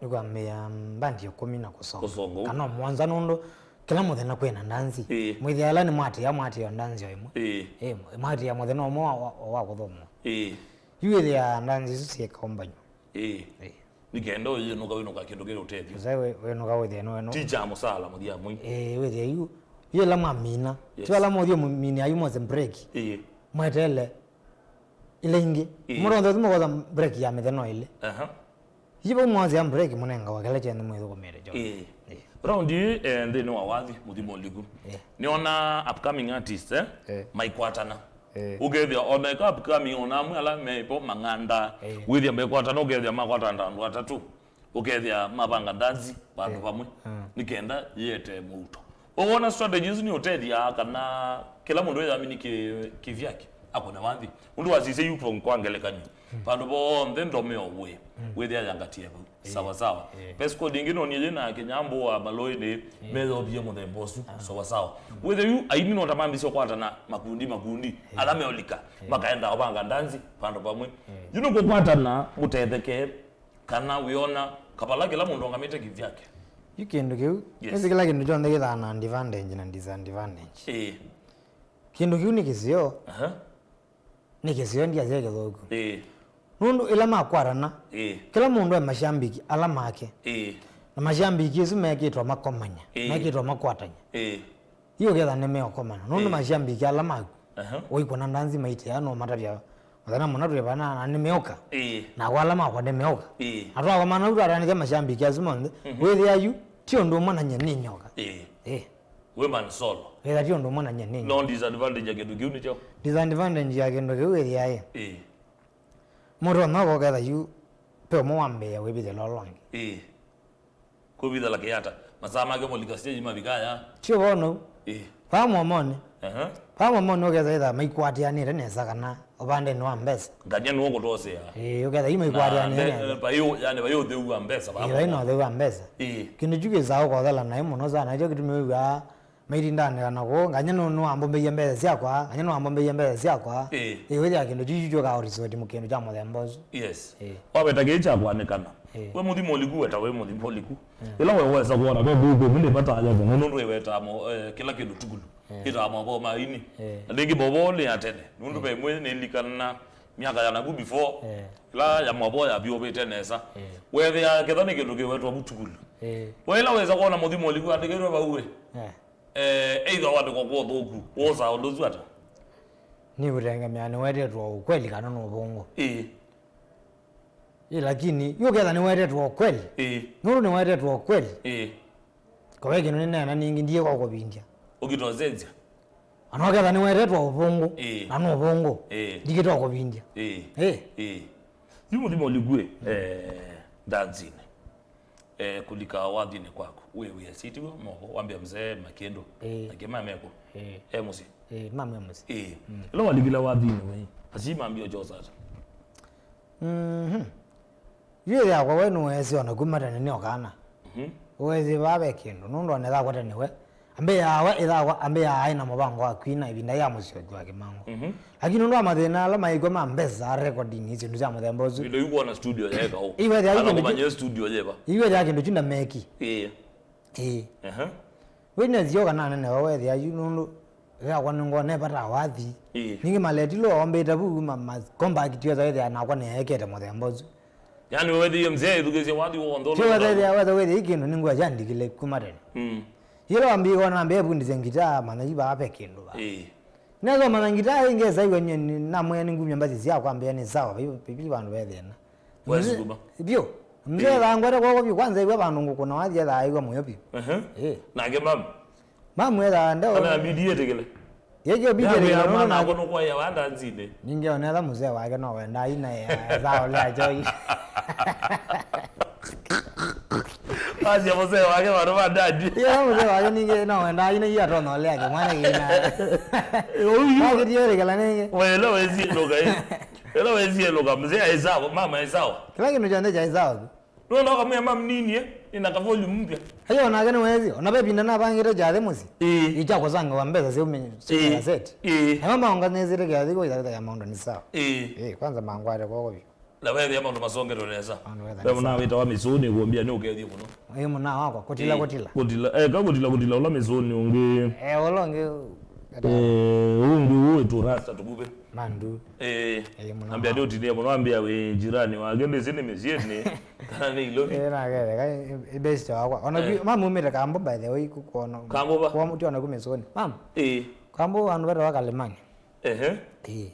Nĩkwambĩa mbandi ĩkũmi na kũsonga. Kũsonga. Kana mũonza nũndũ kĩla mũthenya kwĩna ndanzi. Ĩĩ. Mwĩthĩa ĩla nĩmwatĩa, mwatĩa ndanzi o ĩmwe. Ĩĩ. Ĩĩ, mwatĩa mũthenya ũmwe wa, wa, wa kũthũmũa. Ĩĩ. Yu ĩthĩa ndanzi isu syĩkaũmbany'o. Ĩĩ. Ĩĩ. Nĩ kenda ũyĩnũka wĩnũka kĩndũ kĩrĩ ũtethyo. Ũsaĩ wĩ-, wĩnũka wĩthĩa nĩ wĩnũka. Ti kya mũsala mũthia mwĩ. Ĩĩ, wĩthĩa yu. Yu ĩla mwamina. Yes. Ti vala mũthiĩ mũminĩa yu mwose break. Ĩĩ. Mweteele. Ila ingĩ. Ĩĩ. Mũndũ onthe ũthi mũkosa break ya mĩthenya ĩlĩ. Aha. Yi vau mwasya break mũnengawa kĩla kyenyu mwĩthũkũmĩte kyo. Ĩĩ. Ĩĩ. Round ĩĩ, eh, nthĩnĩ wa wathi mũthimo ũliku. Ĩĩ. Nĩona upcoming artists, eh, ĩĩ, maikwatana. Ĩĩ. Ũkethĩa ona eka upcoming, ona amwe ala mepo mang'anda, ĩĩ, wĩthĩa mekwatana, ũkethĩa makwatana ta andũ atatũ. Ũkethĩa mavanga ndanzi vandũ, ĩĩ, vamwe, mm, nĩ kenda yĩete mũuto. Ũwona strategies nĩ ũtethyaa kana kĩla mũndũ wĩyamini kĩ-, kĩvyake akũne wathi? Ũndũ wasisye yu kwa ngelekany'o, mm, vandũ vonthe ndomeo wĩ, mm, wĩthĩa yangatie vau. Ĩĩ. Sawa sawa. Ĩĩ. Best code ĩngĩ nonie yĩ na kĩnyambũ wa malũĩnĩ, ĩĩ, meyovie mũthemba ũsu. Ah. Sawa sawa. Mm. Wĩthĩa yu aini no ta mambĩsya kwatana makundi makundi, ĩĩ, ala meolika, ĩĩ, makaenda kũvanga ndanzi vandũ vamwe. Ĩĩ. Yu nĩ kũkwatana mũtetheke. Kana wĩona kavala kĩla mũndũ ongamĩte kĩvyake? Yu kĩndũ kĩu, yes, nĩsĩ kĩla kĩndũ kyonthe kĩthaa na advantage na disadvantage. Ĩĩ. Kĩndũ kĩu nĩ kĩseo. Aha. Nĩ kĩseo, ndiasya kĩthũku. Ĩĩ. Nũndũ ĩla makwatana, ĩĩ, kĩla mũndũ e mashambiki ala make. Ĩĩ. Na mashambiki asu mekĩtwe makomany'a, ĩĩ, mekĩtwe makwatany'a. Ĩĩ. Yu ũketha nĩmeũkomana. Nũndũ, ĩĩ, mashambiki ala maku, aha, ũikũna ndanzi maitĩa, no matavya, mũthenya mũna twĩ vana, na nĩmeũka. Ĩĩ. Nakwa ala makwa nĩmeũka. Ĩĩ. Na twakomana ũu twatanĩthya mashambiki asu monthe, mhm, wĩthĩa yu, ti ũndũ ũmwe na nyie nĩ nyoka. Ĩĩ. Ĩĩ. Wĩ man solo. Wĩthĩa ti ũndũ ũmwe na nyie nĩ nyoka. No disadvantage ya kĩndũ kĩu nĩkyo? Disadvantage ya kĩndũ kĩu wĩthĩa ĩ. Ĩĩ. Mũndũ ona ũkoketha yu, pe ũmwe wambĩĩa wĩvithĩla ũla ũngĩ. Ĩĩ. Kwĩvithĩla kĩata? Masaa make molika stage mavikaya. Ti ũvoo nou. Ĩĩ. Vaa mũomonĩ. Aha. Vaa mũomonĩ ũketha ĩtha maikwatĩanĩte nesa kana ũvandenĩ wa mbesa. Ngany'a nĩwe ũkũtosea. Ĩĩ, ũketha yu maikwatĩanĩte nesa. Vai ũ-, yani, vai ũtheu wa mbesa, ĩĩ, vai na ũtheu wa mbesa. Ĩĩ. Kĩndũ kyu kĩsaa ũkothela naĩ mũno sana, nĩkyo kĩtumi wĩw'aa Maitindanĩkana kũu, nganya nũ-, nũwambombeie mbesa syakwa, nganya nũwambombeie mbesa syakwa. Ĩĩ. Ĩĩ, wĩthĩa kĩndũ kyu kyũkaa ũrisoti mũ-, kĩndũ kya mũthemba ũsu. Yes. Ĩĩ. Waweta kĩĩ kya kwanĩkana. Ĩĩ. We mũthimo ũliku, weta we mũthimo ũliku. Ĩĩ. Ĩla we wesa kuona ve kũu kũmũ nĩ vata ya kũng'o nũndũ ĩwetaa mo, eh, kĩla kĩndũ tukulu. Ĩĩ. Ĩtaa mavoo ma ini. Ĩĩ. Na nĩngĩ mavoo nĩ ya tene. Nũndũ ve mwe nĩlikana myaka ya naku before. Ĩĩ. Ĩla ya mavoo yavyũvĩte nesa. Ĩĩ. Wethĩa ketha nĩ kĩndũ kĩwetwa vu tukulu. Ĩĩ. We ĩla wesa kuona mũthimo ũliku andĩkĩtwe vau ĩ. Ĩĩ. Eh, either wandĩkwa kwa ũthũku, wosaa ũndũ ũsu ata? Nĩkũtengemea nĩwetetwe o ũkweli kana nĩ ũvũngũ. Ĩĩ. Ĩ, lakini yu ketha nĩwetetwe o ũkweli. Ĩĩ. Nũndũ nĩwetetwe o ũkweli. Ĩĩ. Kove kĩndũ nĩneena ningĩ ndiĩka ũkũvindya. Ũkĩtosenzya. Ona ũketha nĩwetetwe o ũvũngũ. Ĩĩ. Na nĩ ũvũngũ. Ĩĩ. Ndikĩta ũkũvindya. Ĩĩ. Ĩĩ. Ĩĩ. Yu mũthimo ũliku ĩ, eh, ndanzinĩ. Eh, kũlika wathinĩ kwaku, wĩ wĩa sitiwe moko, wambĩa mzee Makĩndũ, ĩĩ, na kĩma meko, ĩĩ, e mũsyĩ. Ĩĩ, mama e mũsyĩ. Ĩĩ. Mm. Ĩla walikile wathinĩ wĩ, asyai mambia ũkyosa ata? Mhm. Yu yakwa we nũwesĩ ona kuma tene nĩ o kana. Mhm. Ũwesĩ vaa ve kĩndũ, nũndũ ona ĩthakwa tene we. Ambĩaa we ĩthakwa, ambĩaa aĩ na mũvango wa kwina ĩvinda ya mũsyoki wa kĩmango. Mhm. Lakini nũndũ wa mathĩna ala maĩkw'a ma mbesa, recording, syĩndũ sya mũthemba ũsu. Indo yu kuona studio yeka ũ. Iwethĩa kana kĩndũ kyu-, kumanya studio yeva. Iwethĩa kĩndũ kyu na meki. Ĩĩ. Ĩĩ. Aha. We nĩsio kana nene wa wethĩa yu nũndũ ĩthakwa nĩngona vata wathi. Ĩĩ. Ningĩ maletilo ombĩte vu ma, ma compact yosa wethĩa nakwa nĩekete mũthemba ũsu. Yaani wewe ndiye mzee ithukĩsya wathi wonthe. Sio wethĩa, wethĩa wethĩa ikĩndũ nĩngwa yandikile kuma tene. Mm. Yĩla wambĩĩka ona mbĩa vundisya ngitaa, manya yu vaa ve kĩndũ vaa. Ĩĩ. Nethomana ngitaa ĩngĩ esa iwe nyie namwĩa nĩngumya mbathi syakwa mbĩa nĩ sawa, vaivi vandũ ve thĩna. Wesukuma. Vyũ. Mzee, ĩĩ, thangwete kwoko vyũ, kwanza iwe vandũ ngũkũna wathi ethaa aiwa mũyo vyũ. Ehe. Ĩĩ. Nake mama? Mama ethaa ndeo. Kana bidi yetekele. Yekio bidi yetekele, mwana nũndũ akwa nũkwaĩa wa ndanzinĩ. Ningĩ onetha mzee wake no wendaa ina ya, ya thao lea choi. Asia mzee wake vandu va dadi. Ĩla mzee wake ningĩ no wendaa ina iya tono lea ke mwana kina. Ũyu. Wakĩtie yetekela ningĩ. Wela wezi ndoka ĩ. Ĩla wesie lũka, mzee aĩ sawa, mama aĩ sawa. Kĩla kĩndũ kyonthe kyaĩ sawa vyũ. Nũndũ ũkamwĩa mama ninie, nĩna ka volume mpya. Ayo onake nĩwesie, ona ve ĩvinda navangĩte kyathĩ mũsyĩ. Ĩĩ. Ĩkya kũsangawa mbesa syaume, ĩĩ, syaume gazeti. Ĩĩ. Na mama onganĩsĩte kyathĩ kwa ĩtavitha ya maũndũ nĩ sawa. Ĩĩ. Ĩĩ, kwanza mangwate kwoko vyũ. Na wethĩa maũndũ masongete nesa. Maũndũ wetha nesa. Ve mũnawĩta wa mĩsũnĩ kũmbia nĩ ũkethie mũno. Ĩĩ, mũna wakwa, kũtila, ĩĩ, kũtila. Kũtila, eh, ka kũtila, kũtila ũla mĩsũnĩ ũngĩ. Eh, ũla ũngĩ. Eh, ũngĩ ũĩ tũrasta tũkuvĩ. Mandu. Eh, ĩĩ, mũna ambĩa wakwa. Nĩ ũtilie mũno, ambĩa wĩ njirani wake, ndĩsĩ nĩ mĩsyĩnĩ, kana nĩ ilovi. Eh, nake, ka, ĩ, ĩ best wakwa. Ona, eh, kwi, mama umĩte Kambo, by the way, kuona. Kambo va? Kwa mtu anakume soni. Mama. Eh. Kambo, andũ vetawa Kalimani. Ehe. Eh.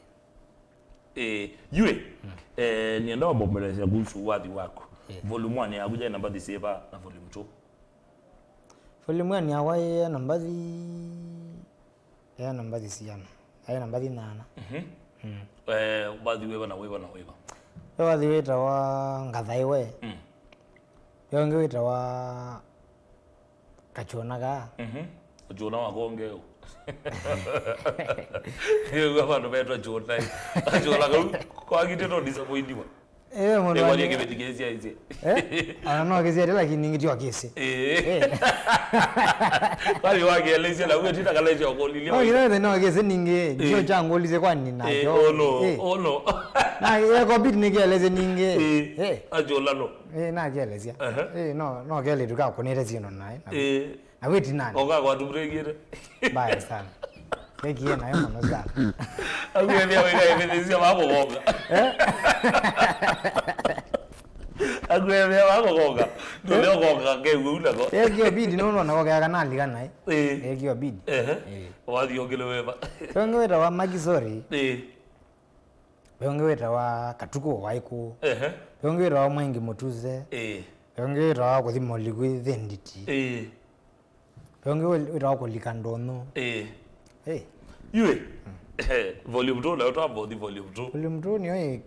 Eh, yue, mm, eh, nienda wambombelesya kuhusu wathi waku. Eh. Volume one yaku yaĩ na mbathi syĩva na volume two? Volume one yakwa yaĩ na mbathi, yaĩ na mbathi siana. Yaĩ na mbathi nyanya. Mhm. Mm. Eh, wathi wĩva na wĩva na wĩva? Ve wathi wĩtawa Ngathaiwe. Mm. Ve ũngĩ wĩtawa Kachũna kaa. Mhm. Kachũna wa kongeũ. Nĩwĩw'a vandũ vetwa Chũna. Kachũna kau kwakitĩtwo disappointiwa. Eh, mũndũ nĩwarie wa kĩveti kĩsyaisye. Eh? Ana no kĩsyete lakini ningĩ tio kĩsĩ. Eh. Eh. Kwani wakielesya na uwe tita kalaisya okolilio. No, kĩrete no kĩsĩ ningĩ. Eh. Ndio changulisye kwani na. Eh, kyo. Oh no. Eh. Oh no. Na yeko bit nĩkĩelesye ningĩ. Eh. Eh. Achũna no. Eh, nakielesya. Aha. Eh, no, no kelĩtu kakũnĩte syĩndũ naĩ. Na, eh, na wĩtinanĩ. Oka kwatũmũrengete. Mbaya sana. Kekie nayo mũno sana. Akwethĩa wĩka ĩmĩthĩsya makũgonga. Eh? Akwethĩa makũgonga. Ndũle ũgonga kew'e unako. Ekio bidi nũndũ nako keka nalika naĩ. Eh. Ekio bidi. Ehe. Eh. Wathi ũngĩ nĩ wĩva? Ũngĩ wĩtawa Maki Sorry. Eh. Ve ũngĩ wĩtawa Katukũ Waikũ. Ehe. Ve ũngĩ wĩtawa Mwengi Mũtuse. Ĩĩ. Ve ũngĩ wĩtawa Kũthima Ũliku Ĩthĩ Nditi. Ĩĩ. Ve ũngĩ wĩ-, wĩtawa Kũlika Ndũnyũ. Ĩĩ. Ĩĩ. Yue. Mm. Volume two nayo twambothi volume two. Volume two nĩyo ĩ,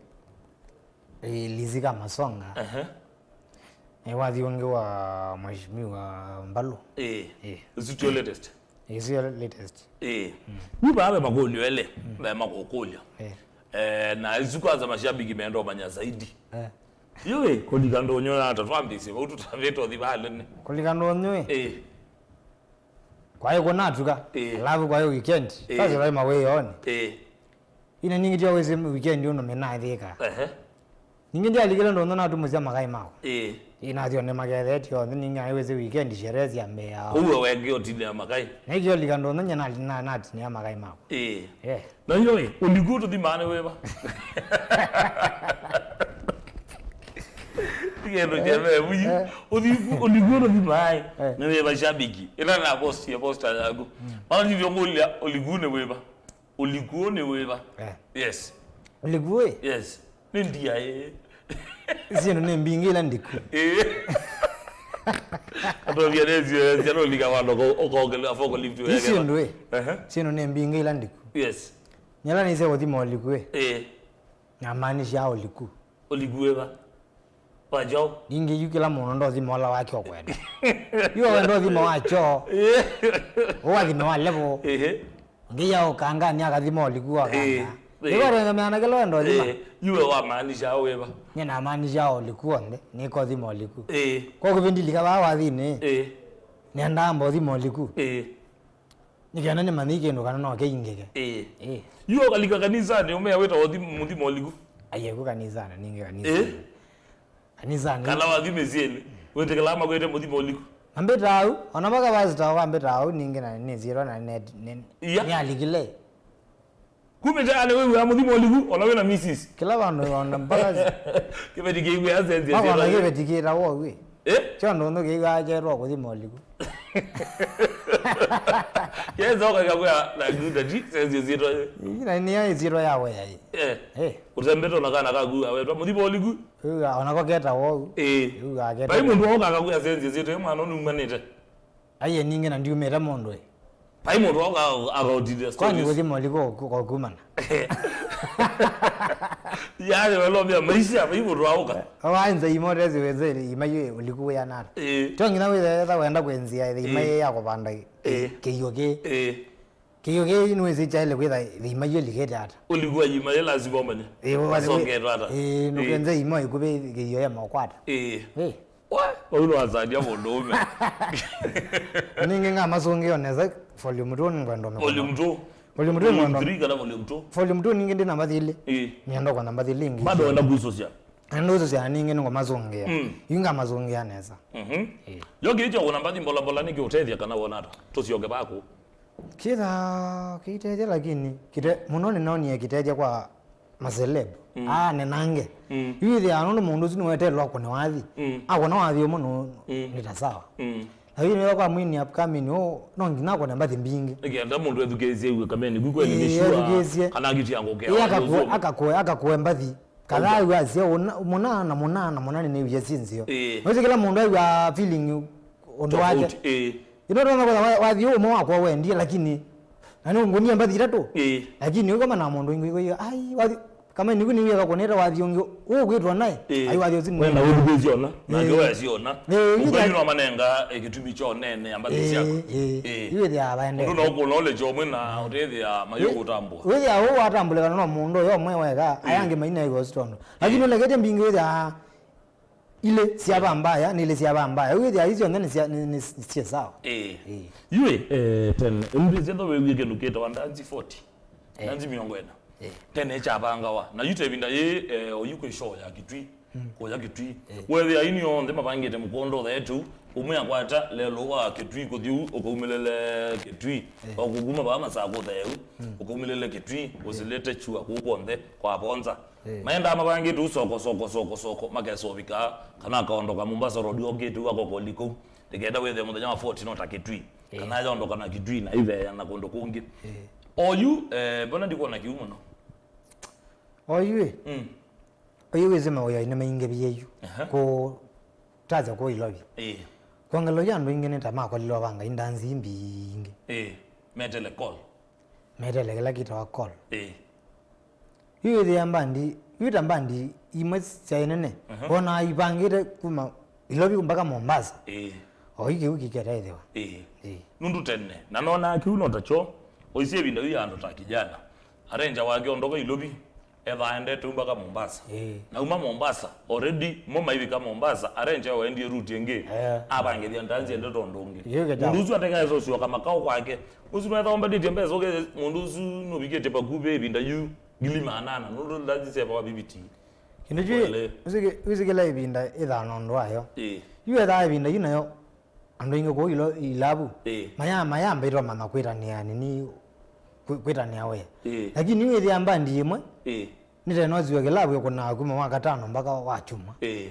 ĩ Lizika Masonga. Ehe. Ĩ, wathi ũngĩ wa Mheshimiwa Mbalu. Ĩĩ. Ĩĩ. Ũsu tio latest. Ĩĩ, sio latest. Ĩĩ. Mm. Yu vaa ve makũlyo elĩ, mm, ve makũkũlyo. Ĩĩ. Eh, na isu kwanza mashabiki menda ũmanya zaidi. Eh. Yu ĩ, Kũlika Ndũnyũ na ata twambĩsye, vau tũtavĩte ũthi vaa nene. Kũlika Ndũnyũ ĩ? Ĩĩ. Kwaĩ kũnatuka, ĩĩ, alafu kwaĩ weekend. Ĩĩ. Sasa vai mawĩonĩ. Ĩĩ. Ina ningĩ tio wĩsĩ weekend ũno menathĩka. Ehe. Ningĩ ndialikile ndũnũ natumusya makai mako. Ĩĩ. Inathio nĩ magethetio, nthĩ ningĩ aiwĩsĩ weekend sherehe sya mbea. Ũwe wengĩ ũtinĩa makai. Nĩkĩolika ndũnũ nye na, na, natinĩa makai mako. Ĩĩ. Eh. Na yo ĩ, ũliku ũtũthimaa nĩ wĩva? Kĩndũ kya mevu yu. Eh. Ũliku, ũliku ũtũthimaa ĩ, eh, nĩ wĩva shabiki? Ĩla na post ya poster yaku. Mm. Mara nivyo ngũlya ũliku nĩ wĩva? Ũliku nĩ wĩva? Eh. Yes. Ũliku ĩ? Yes. Nĩ ndia ĩ. Syĩndũ nĩ mbingĩ ila ndiku. Ĩĩ. Atovia nĩ zio, zia no lika wano ko, ũkongelea forklift. Ĩ wegema. Syĩndũ ĩ. Ehe. Syĩndũ nĩ mbingĩ ila ndiku. Yes. Nyala nĩse gũthima ũliku ĩ. Ĩĩ. Namaanisha ũliku. Ũliku wĩva? Wa choo. Ningĩ yu kĩla mũndũ ndothima ũla wake ũkwenda. Yu wenda ũthima wa choo. Ĩĩ. Ũwathime wa level. Ĩĩ. Ngiya ũkanga nĩ akathima ũliku wa kanga. Ĩĩ. Ĩĩ. Nĩko rengamea na kĩla wenda ũthima. Ĩĩ. Yu we wamaanisha wĩva? Nye namaanisha ũliku onthe, nĩko thima ũliku. Ĩĩ. Kwa kĩvindi lika vaa wathini. Ĩĩ. Nenda amba ũthima ũliku. Ĩĩ. Nĩ kenda nĩmanye kĩndũ kana no kĩingĩke. Ĩĩ. Ĩĩ. Yu ũkalika kanisanĩ, ũmea wĩta ũthi-, mũthima ũliku? Aiye, ku kanisanĩ, ningĩ kanisanĩ. Ĩĩ. Kanisanĩ. Kana wathi mĩsyĩnĩ, wĩtĩkĩlaa makwĩte mũthima ũliku? Ambĩta au, ona mpaka pastor wambĩta au, ningĩ na nĩsyĩtwa na nĩ, nĩ, iya, nĩalikile. Kumĩte ale wĩw'aa mũthima ũliku, ona wĩna misisi. Kĩla vandũ ona mpaka si- Kĩveti kĩiw'aa sense mpaka ona syĩtwa. Kĩveti kĩtawa ũu. Eh? Kyo ndũnũ kĩiw'aa kyetwa kũthima ũliku. Kesa ũkaika kwĩa na ngunda ti sense syĩtwa. Ii, na nĩyo ĩsyĩtwa ya wĩa ĩ. Eh. Eh. Ũtembete ona kana kaku awetwa mũthima ũliku. Ĩu, ona ko ketawa ũu. Ĩĩ. Ĩu, aketawa. Vai mũndũ wauka akakwĩa sense syĩtwa, mwana ũnũmanĩte. Aiye ningĩ na ndiumĩte mũndũ ĩ. Vai mũndũ wauka akaũtithia. Kwani stories. Kũthima ũliku kũ-, kũkumana? Yaani, welombia maisha, vai mũndũ wauka. Waenza imo tezi weze ima yu ũliku wĩana ata. Ĩĩ. Tyo nginya wĩthe wenda kwenzia ĩthima. Ĩĩ. Ĩ ya kũvanda ĩ-, ĩĩ, kĩio kĩ. Ĩĩ. Kĩio kĩĩ nĩwĩsĩ kyaĩle kwĩtha ĩthima yu ĩlikĩte ata? Ũliku wa yima ĩ lazima ũmanye. Ĩĩ, ũwasĩ-, masongetwe ata? Ĩĩ, ĩĩ, nũkenze imo ĩkuvĩ kĩio ya moko ata? Ĩĩ. Ĩĩ. Wa, ũu nĩwasania mũndũũme. Ningĩ ngamasũngĩa nesa volume two nĩngwenda ũmĩkũna. Volume two? Volume two. Volume nĩngwenda three kana volume two? Volume two ningĩ ndĩ namba thilĩ. Ĩĩ. Nĩenda kwa namba thilĩ ĩngĩ. Bado wenda kusũsya? Nenda ũsũsya ningĩ nĩngũmasũngĩa. Mm. Yu ngamasũngĩa nesa. Mhm. Ĩĩ. Yo kĩĩ kya ũna mbathi mbola mbola nĩkĩũtethya kana wona ata? Tũsyoke vaku. Kĩtha kĩitethya, lakini kĩte-, mũno nĩnaonie kĩtethya kwa maceleb. Mm. Aa, nenange. Mm. Yu ĩthĩawa nũndũ mũndũ ũsu nĩweteelwa kũne wathi. Mm. Akũna wathi ũmwe nũ-, mm, nĩ ta sawa. Mm. Lakini wĩwa kwa mwini upcoming ũũ, no nginya akũne mbathi mbingĩ. Nĩkenda mũndũ ethukĩĩsye iw'e kameni, ku kweli nĩ sure, ethukĩĩsye, kana angĩtia ngũkea. Ĩ, akakũe, akakũe, akakũe mbathi. Kadhaa yu asya, "Ũna-, mũna na mũna na mũna nĩnĩw'ie syĩ nzeo." Ĩĩ. Nĩwĩsĩ kĩla mũndũ aĩw'a feeling ũndũ wake. Tofauti, ĩĩ. Ĩno ndona kwĩtha wa-, wathi ũmwe wakwa wendie, lakini na nĩ ngũnie mbathi itatũ. Ĩĩ. Lakini ũkoma na mũndũ ingĩ kwĩw'a, "Ai, wathi, kama nĩku nĩwĩka kũnĩte wathi ũngĩ, ũkwĩtwa naĩ." Ĩĩ. Ai, wathi ũsu nĩ wenda ũthukĩĩsye ona, nake, ĩĩ, wesiona. Ĩĩ, ũkweli ĩĩ, no manenga, eh, kĩtumi kya ũnene ya mbathi syakwa. Ĩĩ, ĩĩ. Ĩĩ. Ĩĩ, wĩthĩaa vaendete. Ũndũ no kũna ũle kyomwe na ũtethĩa mayũ kũtambũa. Wĩthĩa ũũ watambũlĩkana no mũndũ ũyũ ũmwe weka, ĩĩ, aya angĩ mainaĩw'a ũsu tondũ. Lakini, ĩĩ, ũlekete mbingĩ wĩthĩa ilĩ syava mbaya, nĩ ilĩ syava mbaya. Wĩthĩa isu syonthe nĩ sya, nĩ, nĩ syĩ sawa. Ĩĩ. Ĩĩ. Yu, eh, tene, ũmbĩsye tho wĩw'e kĩndũ kĩtawa ndanzi forty. Eh. Ndanzi mĩongo ĩna. Eh. Tene kyavangawa. Na yu tevinda yĩ, eh, oyu kwĩ show ya Kitui. Mm. Kũya Kitui. Eh. Wethĩa aini onthe mavangĩte mũkondo ũthaetu, ũmwe akwata lelũ wa Kitui kũthi ũu, ũkaumĩlĩle Kitui. Eh. O kũkuma vaa Masakũ ũthaeu, mm, ũkaumĩlĩle Kitui, eh, ũsilĩte chua kũu kw'onthe kwa Vonza. Eh. Maendaa mavangĩte ũu soko, soko, soko, soko, makesa ũvika, kana akaondoka Mombasa Road okĩte ũu akoka ũliku. Ndikenda wĩthĩe mũthenya wa forty no ta Kitui. Eh. Kana ayondoka na Kitui na iveana kũndũ kũngĩ. Eh. Oyu, eh, mbona ndikwona kĩu mũno? Oyu ĩ? Mm. Oyu wĩsĩ mawĩa nĩ maingĩvie yu. Aha. Kũtasya kũ Ilovi. Ĩĩ. Kwongela oyu andũ aingĩ nĩ ta makolilwe vanga indanzi mbingĩ. Ĩĩ. Metele call. Metele kĩla kĩtawa call. Ĩĩ. Yu ĩthĩa mbandi, yu ta mbandi imwe syaĩ nene. Aha. Wonaa ivangĩte kuma Ilovi mpaka Mombasa. Ĩĩ. O yu kĩu kĩketaĩthĩwa. Ĩĩ. Ĩĩ. Nũndũ tene, na nonaa kĩu no takyo, ũisye ĩvinda yu ya andũ ta kijana. Arranger wake ondoka Ilovi, Ethĩwa aendete ũ mpaka Mombasa. Ĩĩ. Na uma Mombasa, already mo maivika Mombasa, arengwa waendie route ĩngĩ. Eh. Avangĩthya ndanzi ende tondũ ũngĩ. Ĩĩ, kĩkyaũ. Mũndũ ũsu atekaesa ũsyoka makao kwake. Ũsu nũetha ombanĩtye mbesa ũke mũndũ ũsu nũvikĩte vakuvĩ ĩvinda yu ngili maana ana. Nũndũ ndanzi syevawa viviti. Kĩndũ kyu wĩsĩ kĩla ĩvinda ĩthaa na ũndũ wayo. Ĩĩ. Yu ethaa ĩvinda yu nayo andũ aingĩ kũu ilo ilavu. Ĩĩ. Maya mayambĩtwe mana kwĩtanĩa nini kwĩ- kwĩtanĩa wĩa. Ĩĩ. Lakini wĩthĩa mbandi ĩmwe ĩĩ nĩtenosiwe kĩlavu ĩkũnaa kuma wa katano mpaka wa kyumwa. Ĩĩ.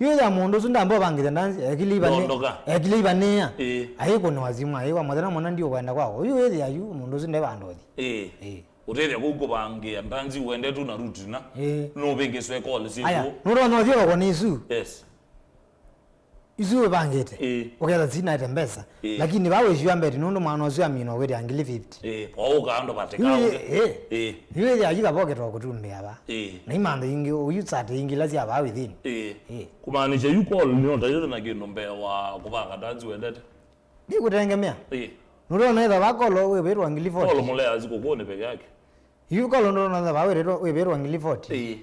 Yu wĩthĩa mũndũ ũsu ndamba ũvangĩte ndanzi ekile ivanĩ- Ndondoka. Ekile ivanĩa. Ĩĩ. Aikũnĩwa simũ aiwa mũthenya mũna ndiũkwenda kwakwa. Yu wĩthĩa yu mũndũ ũsu nde vandũ ũthi. Ĩĩ. Ĩĩ. Ũtethya kũu kũvangĩa ndanzi uende tu na route na. Ĩĩ. Nũvĩngĩswe call syĩkũ. Aya, nũtonya ũthyũlũkwa nĩ isu. Yes. Isu wĩvangĩte. Ĩĩ. Ũketha sinaete mbesa. Ĩĩ. Lakini vaa wĩsiwa mbeti nũndũ mwana ũsu amina ũkwĩtĩa ngili fifty. Ĩĩ. Kwa ũka andũ vateka. Ĩĩ. Ĩĩ. Ĩĩ. Yu wĩthĩa yu kavoketwa kũtumbĩa vaa. Ĩĩ. Na imantha ingĩ ũyu sate ingĩ ila sya vaa within. Ĩĩ. Ĩĩ. Kumaanisha yu call nĩ ũtayĩte na kĩndũ mbee wa kũvanga ndanzi wendete. Nĩkũtengemea. Ĩĩ. Nũndũ ũnaitha vakolo wĩvĩtwa ngili forty. Kolo mũlea azi kũkũnĩ peke yake. Yu kolo nũndũ ũnaitha vawĩtwa wĩvĩtwa ngili forty. Ĩĩ.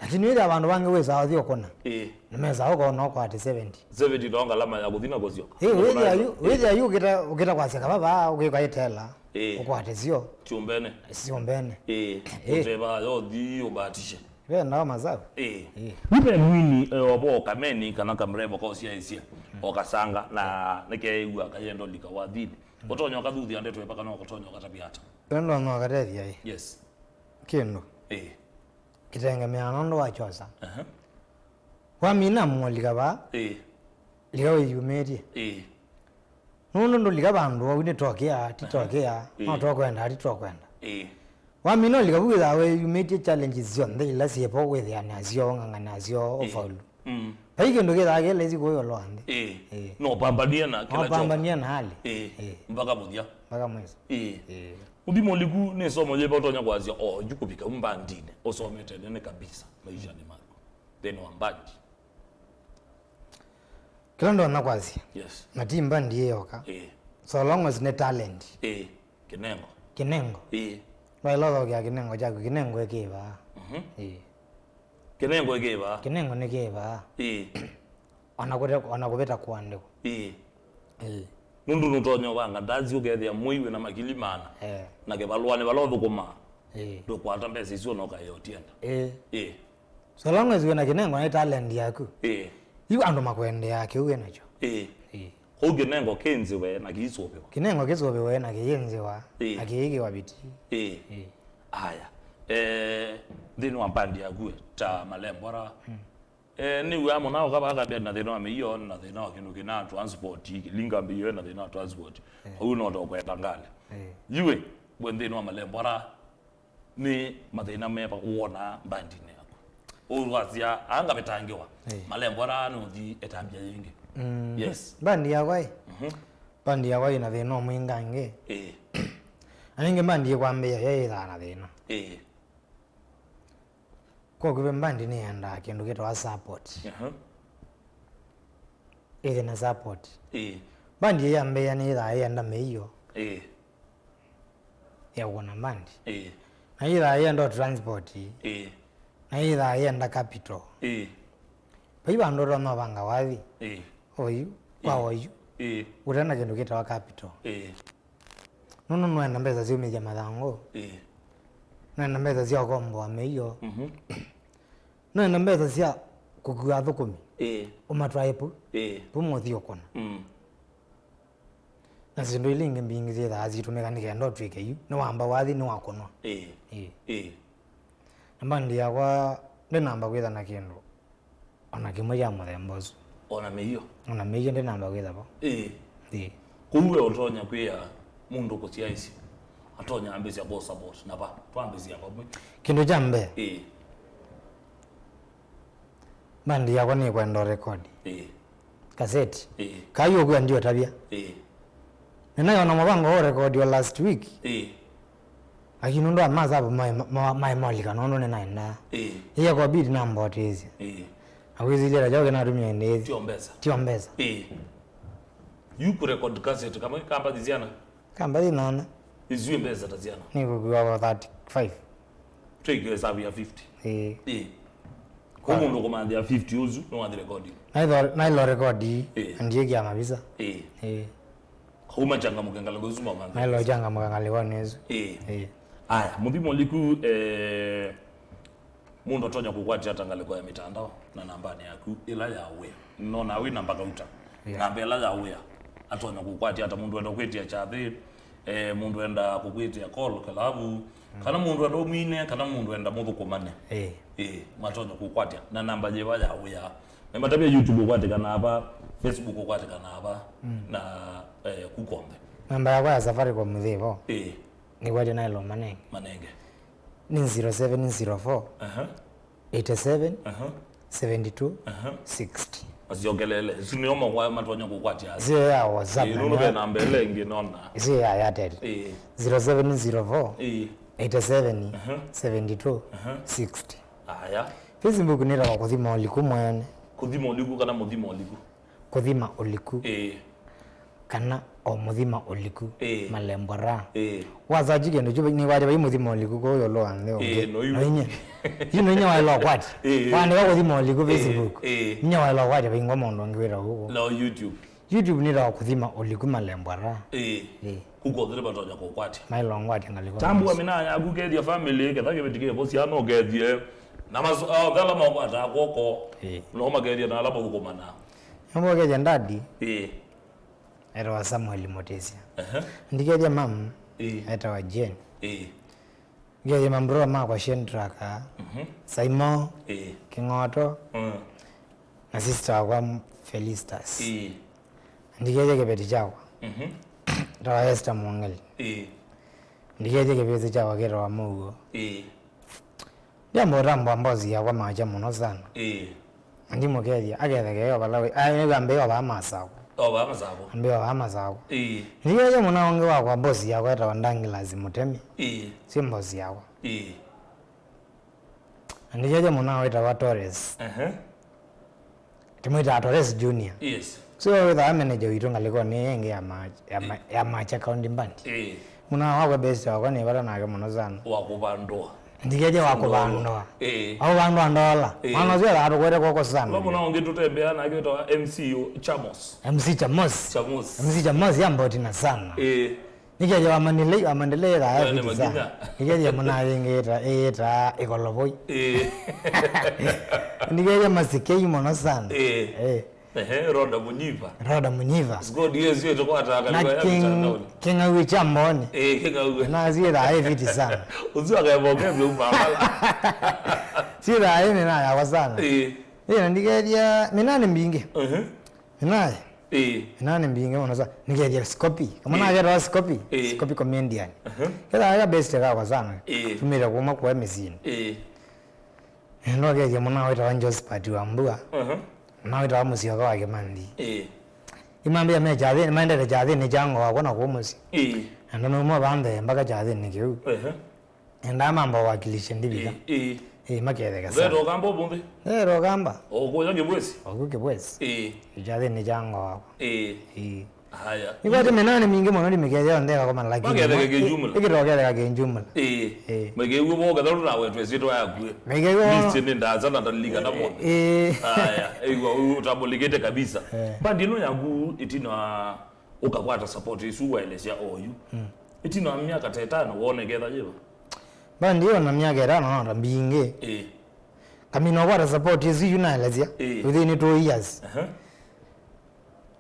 Lakini wĩthĩa vandũ vangĩ wĩsaa ũthi ũkũna. Ĩĩ. Nĩmesaa ũkona ũkwate seventy. Seventy no ngalama ya kũthi na kũsyoka. Ĩĩ, wĩthĩa yu, wĩthĩa yu ũkĩta, ũkĩta kwasya kavava, ũkĩka ĩtela. Ĩĩ. Ũkwate syo. Syũmbene. Syũmbene. Ĩĩ. Ĩĩ. Ũteva yothi ũbatishe. Ve ndawa masavu. Ĩĩ. Ĩĩ. Nĩ ve mwini, eh, ovo kameni kana kamrembo kaũsyaĩsya, o kasanga, na nĩkeew'a kayenda ũlika wathini. Ũtonya ũkathuthya ndeto ĩva kana ũkũtonya ũkatavya ata? Ĩno no katethya ĩ. Yes. Kĩndũ. Ĩĩ. Kĩtengemeaa nũndũ wa kyosa. Aha. Wamina mũlika vaa. Ĩĩ. Lika wĩyumĩtye. Ĩĩ. Nũndũ ndũlika vandũ vau nĩtokĩa, titokĩa, ĩĩ, no tokwenda, titokwenda. Ĩĩ. Wamina ũlika vu wĩthaa wĩyumĩtye challenges syonthe ila syĩvo wĩthĩanĩa syo, ng'ang'anĩa syo, ĩĩ, ũfaulu. Mm. Vai kĩndũ kĩthaa kĩ laisi kũĩ ĩũlũ wa nthĩ. Ĩĩ. Ĩĩ. No ũpambanie na kĩla kyova. No ũpambanie na hali. Ĩĩ. Ĩĩ. Mpaka mũthya. Mpaka mwiso. Ĩĩ. Ĩĩ. Ũthi mũliku nĩ somo yĩva ũtonya kwasya, o yu kũvika mbandinĩ ũsomete nene kabisa maishanĩ maku nthĩnĩ wa mbandi. Kĩla ndonya kwasya. Yes. Na ti mbandi ĩyoka. Ĩĩ. So long as nĩ talent. Ĩĩ. Kĩnengo. Kĩnengo. Ĩĩ. Vaĩla ũthokea kĩnengo kyaku, kĩnengo ĩkĩvaa. Mhm. Ĩĩ. Kĩnengo ĩkĩvaa. Kĩnengo nĩkĩvaa. Ĩĩ. Ona kũte, ona kũvĩta kũandĩkwa. Ĩĩ. Ĩĩ. Nũndũ nũtonya ũvanga ndanzi ũkethĩa mwei wĩna makili maana. Eh. Na kĩvalũanĩ vala ũthũkũmaa. Ĩĩ. Ndũkwata mbesa isu ona ũkaĩa ũtienda. Ĩĩ. Ĩĩ. So long as wĩna kĩnengo na talent yaku. Ĩĩ. Yu andũ makwendeaa kĩu wĩ nakyo. Ĩĩ. Ĩĩ. Kwoou kĩnengo kĩnzĩwe na kĩisũvĩwa. Kĩnengo kĩsũvĩwe na kĩyĩnzĩwa, ĩĩ, na kĩĩkĩwa viti. Ĩĩ. Ĩĩ. Aya. Eh, nthĩnĩ wa mbandi yaku ta Malembora. Mm. Eh, nĩw'aa mũna ũka vaa Kambĩ na thĩna wa mĩio, na thĩna wa kĩndũ kĩna transport, Kĩlinga mbio na thĩna wa transport. Eh. Kwoou no tokwenda ngalĩ. Eh. Yuĩ, we nthĩnĩ wa Malembora, nĩ mathĩna meva wonaa mbandinĩ yaku? Ũwasya, aa ngavetangĩwa. Eh. Malembora nũthi ĩtambya yĩngĩ. Mm. Yes. Mbandi yakwa ĩ? Mhm. Mbandi yakwa ĩna thĩna ũmwe ĩngangĩ. Eh. Na ningĩ mbandi ĩkwambĩĩa yo ĩthaa na thĩna. Eh. Kwa kwĩve mbandi nĩyendaa kĩndũ kĩtawa support. Aha. Ĩthĩ na support. Ĩĩ. Mbandi ĩyambĩĩa nĩyĩthaa yĩenda mĩio. Ĩĩ. Ya kuona mbandi. Ĩĩ. Na yĩthaa yĩenda transport. Ĩĩ. Na yĩthaa yĩenda capital. Ĩĩ. Vai vandũ ũtonya ũvanga wathi. Ĩĩ. Oyu, kwa, ĩĩ, oyu. Ĩĩ. Ũtena kĩndũ kĩtawa capital. Ĩĩ. Nũndũ nũenda mbesa sya umĩthya mathangũ. Ĩĩ. Nũenda mbesa sya ũkomboa mĩio. Mhm. Nũenda mbesa sya kũkua athũkũmi. Ĩĩ. Ũmatwae pu. Ĩĩ. Pu mũthi ũkũna. Mm. Na syĩndũ ila ingĩ mbingĩ syĩthaa syitũmĩka nĩ kenda ũtw'ĩke yu. Nĩwamba wathi, nĩwakũnwa. Ĩĩ. Ĩĩ. Ĩĩ. Na mbandi yakwa ndĩnamba kwĩtha na kĩndũ. Ona kĩmwe kya mũthemba ũsu. Ona mĩio. Ona mĩio ndĩnamba kwĩtha vo. Ĩĩ. Ĩĩ. Kwoou we ũtonya kwĩa mũndũ kũsyaĩsya, atonya ambĩsya kũ support na va? Twambĩsya vamwe. Kĩndũ kya mbee. Ĩĩ. Mbandi yakwa nĩkwenda record. Ĩĩ. Kaseti. Ĩĩ. Kaa yu ũkwĩa ndiũtavya. Ĩĩ. Nĩnaiona mũvango wa record wa last week. Ĩĩ. Lakini nũndũ wa masavu maĩ, ma-, maĩ molika nũndũ nĩnaendaa. Ĩĩ. Ĩyekwa bidi nambotĩĩsye. Ĩĩ. Na kwĩsilya ta kyaũ kĩnatumie ndĩĩthi. Tio mbesa. Tio mbesa. Ĩĩ. Yu kũ record cassette kamwe kambathi syana? Kambathi nana. Isu mbesa ta syana? Nĩkũkua thirty-five. Twĩkĩe savu ya fifty. Ĩĩ. Ĩĩ. Kwa mũndũ kũmanthĩa fifty ũsu, nĩwathi recording. Nailo, nailo record, ĩĩ, ndiĩkĩa mavisa. Ĩĩ. Ĩĩ. Kau machangamũke ngalĩko isu mamanthĩa. Nailo changamũka ngalĩkonĩ ĩsu. Ĩĩ. Ĩĩ. Aya, mũthimo liku, eh, mũndũ atonya kũkwatya ata ngalĩko ya mitandao na nambanĩ yaku ĩla ya wĩa. Nona wĩ namba kauta. Yeah. Namba ĩla ya wĩa. Atonya kũkwatya ata mũndũ enda kwĩtĩa kyathĩ, eh, mũndũ enda kũkwĩtĩa call kalavu, kana mũndũ enda ũmwine, kana mũndũ enda mũthũkũmane. Eh. Eh, matonya kũkwatya na namba yĩva ya wĩa. Mematavya YouTube ũkwatĩkana ava, Facebook ũkwatĩkana ava, mm, na, eh, kukombe. Namba yakwa ya Safaricom thĩvo. Eh. Nĩkwatya nailo manenge. Manenge. Nĩ zero seven zero four, aha, eighty seven, aha, seventy two, aha, sixty. Asiongelele. Isu nĩo makwa matonya kũkwatya. Sio ya WhatsApp. Ĩĩ, na nũndũ nĩyo ve namba ĩla ĩngĩ nona. Sio ya Airtel. Ĩĩ. Zero seven zero four, ĩĩ, eighty seven, aha, seventy two, aha, sixty. Aya. Facebook nĩtawa Kũthima Ũliku mwene. Kũthima Ũliku kana Mũthima Ũliku? Kũthima Ũliku. Ĩĩ. Kana o Mũthima Ũliku, ĩĩ, Malembwa ra. Ĩĩ. Wasachi kĩndũ kyu nĩkwatya vai Mũthima Ũliku kũu ĩũlũ wa nthĩ ũngĩ. Ĩĩ, no yu. No inyie. Yu no inyie waĩla ũkwatya. Ĩĩ. Waandĩka Kũthima Ũliku, ĩĩ, Facebook. Ĩĩ. Inyie waĩla ũkwatya vai ngoma ũndũ ũngĩ wĩtawa ũu. No YouTube. YouTube nĩtawa Kũthima Ũliku Malembwa ra. Ĩĩ. Ĩĩ. Kuko thĩrĩ vatonya kũkwatya. Maĩla ũngwatya ngalĩko. Tambua mina yaku kethia family, ketha kĩveti kĩvo syana ũkethie. Na masu, ah, othe ala makwataa kwoko. Ĩĩ. No makethia na ala mathũkũmana. Nĩmbo kethia ndadi. Ĩĩ. Etawa Samuel Mutisya. Aha. Ndikethya mam, ĩĩ, etawa Jane. Ĩĩ. Ndikethya mambro makwa Shendraka, mhm, Saimo, ĩĩ, King'oto, mm, na sister wakwa Felistas. Ĩĩ. Ndikethya kĩveti kyakwa, mhm, etawa Esther Mwongeli. Ĩĩ. Ndikethya kĩveti kyakwa ketawa Mũuo. Ĩĩ. Ndiamba ũtambwa mbosi yakwa makya mũno sana. Ĩĩ. Na ndimũkethya, akethekea yo vala wĩ. Ai, nĩw'o ambĩĩa ovaa masakũ. Ovaa masakũ. Ambĩĩa ovaa masakũ. Ĩĩ. Ndikethya mũna ũngĩ wakwa mbosi yakwa etawa Douglas Mũtemi. Ĩĩ. Si mbosi yakwa. Ĩĩ. Na ndikethya mũna wĩtawa Torres. Ehe. Tũmwĩtaa Torres Junior. Yes. So wĩthaa manager witũ ngalĩkonĩ ĩngĩ ya ma-, ya ma-, ĩĩ, ya Macha County Band. Ĩĩ. Mũna wakwa best wakwa nĩ vata nake mũno sana. Wa kũvandũa. Ndikethya wa kũvandũa. Ĩĩ. Wa kũvandũa ndola. Ĩĩ. Mwana ũcio athaa tũkwete kwoko sana. Vamwe na ũngĩ tũtembea nake wĩtawa M C Chamos. M C Chamos. Chamos. M C Chamos ya mbotina sana. Ĩĩ. Nĩkethya wa Mandalay, wa Mandalay ĩthaa ya fiti sana. Nĩkethya mũna yĩngĩ ĩta, ĩta ĩkolovoi. Ĩĩ. Nĩkethya masikei mũno sana. Ĩĩ. Ĩĩ. Ehe, Rhoda Mũnyiva. Rhoda Mũnyiva. Squad yesu ĩtũkwata na kaliwa ya King, mtandaoni. Kĩng'aue kya Mboni. Ĩĩ, Kĩng'aue. Na syĩthaa ĩ fiti sana. Ũsu akaevoke vya upambala. Syĩthaa ĩ mĩna yakwa sana. Ĩĩ. Ĩĩ, na ndikethya, mĩna nĩ mbingĩ. Ehe. Nĩnaĩ. Ĩĩ. Nĩnaa nĩ mbingĩ mũno sa. Nĩkethya Scopi. Kamwana, ĩĩ, ketawa Scopi. Ĩĩ. Scopi comedian. Aha. Kethaa ka best kakwa sana. Ĩĩ. Tumĩte kuma kwa mĩsyĩnĩ. Ĩĩ. Nĩnokethya mũna wĩtawa Josephat wa Mbua. Aha. Na wĩtawa Mũsyoka wa Kĩmandi. Ĩĩ. Imambĩa me kyathĩnĩ, maendete kyathĩnĩ kya ngo wakwa na kũu mũsyĩ. Ĩĩ. Na ndanuma vanthe mpaka kyathĩnĩ kĩu. Aha. Endaa mamba wakilishe ndivika. Ĩĩ, ĩĩ. Ĩĩ, maketheka sana. Vetwa kamba ũmũnthĩ? Vetwa kamba. Okuya kĩvwesi? Oku kĩvwesi. Ĩĩ. Kyathĩnĩ kya ngo wakwa. Ĩĩ. Ĩĩ. Haya. Nĩkwatĩ mĩnanĩ mingĩ mũno ndimĩkethĩa yonthe ĩkakoma, lakini maketheka kĩjumla. Ĩkĩtoketheka kĩjumla. Ĩĩ. Ĩĩ. Mekew'o voketha tũnawetwe syĩtwa yakuĩ. Mekew'o. List nĩ ndaasa na ndalika na mothe. Ĩĩ. Haya, ĩw'a ũtambũlĩkĩte kabisa. Ĩĩ. Bandi ĩno yaku ĩtina ũkakwata support ĩsu waelesya oyu. Mm. Ĩtina wa myaka ta ĩtano woneketha yĩva? Bandi ĩyo na myaka ĩtano no ta mbingĩ. Ĩĩ. Kamina ũkwata support ĩsu yu naelesya. Ĩĩ. Within two years. Aha.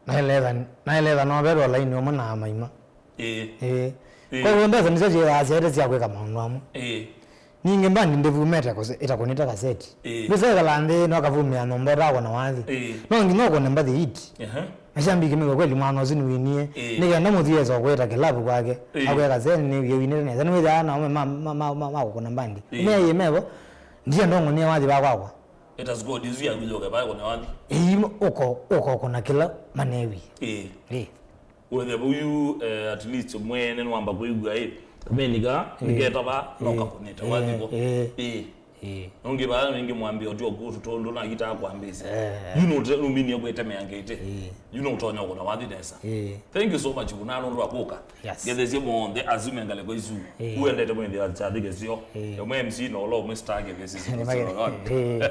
Naeletha, naeletha no vetwa laini ũmwe na amaima. Ĩĩ. Ĩĩ. Ĩĩ. Kwoguo mbesa nĩsyo syĩthaa syaĩte sya kwĩka maũndũ amwe. Ĩĩ. Ningĩ mbandi ndĩvumĩte kũse-, ĩtakũnĩte kaseti. Ĩĩ. Ndũsekalaa nthĩ no kavumĩa nyũmba ũtakwa na wathi. Ĩĩ. No nginya ũkũne mbathi hit. Ehe. Mashabiki mew'a kweli mwana ũsu nĩwinie. Ĩĩ. Nĩ kenda mũthii esa kũĩta kĩlavu kwake. Ĩĩ. Akwĩa kaseti nĩwie winĩte nesa. Nĩwĩthaa na ũme ma, ma, ma, ma, ma kũkũna mbandi. Ĩĩ. Meie mevo. Ndienda ũng'ũnĩe wathi va kwakwa. Ĩta squad ĩsu yaku yũke vae kũna wathi. Ĩĩ, ũko, ũko kũna kĩla manewie. Ĩĩ. Ĩĩ. Wethe vau yu, eh, at least mwene nĩwamba kwĩw'a, ĩ, kamenika, ĩĩ, nĩketava, no, ĩĩ, kakũnĩte, ĩĩ, wathi vo. Ĩĩ. Ĩĩ. Ĩĩ. Nũngĩ vaa nĩngĩ mwambĩa ũtio kũtũ tondũ nakitaa kwambĩsya. Eh. Yu nũte-, nũminie kwĩtemea ngĩte. Ĩĩ. Yu nũtonya ũkũna wathi nesa. Ĩĩ. Thank you so much, Vuna, nũndũ wa kũka. Yes. Ngethesie monthe asu me ngalĩko isu. Ĩĩ. Uendete mwĩthĩa kyathĩ kĩsio. Ĩĩ. Ũmwe M C na ũla ũmwe star ngethesie. Nĩ mage-, ĩĩ.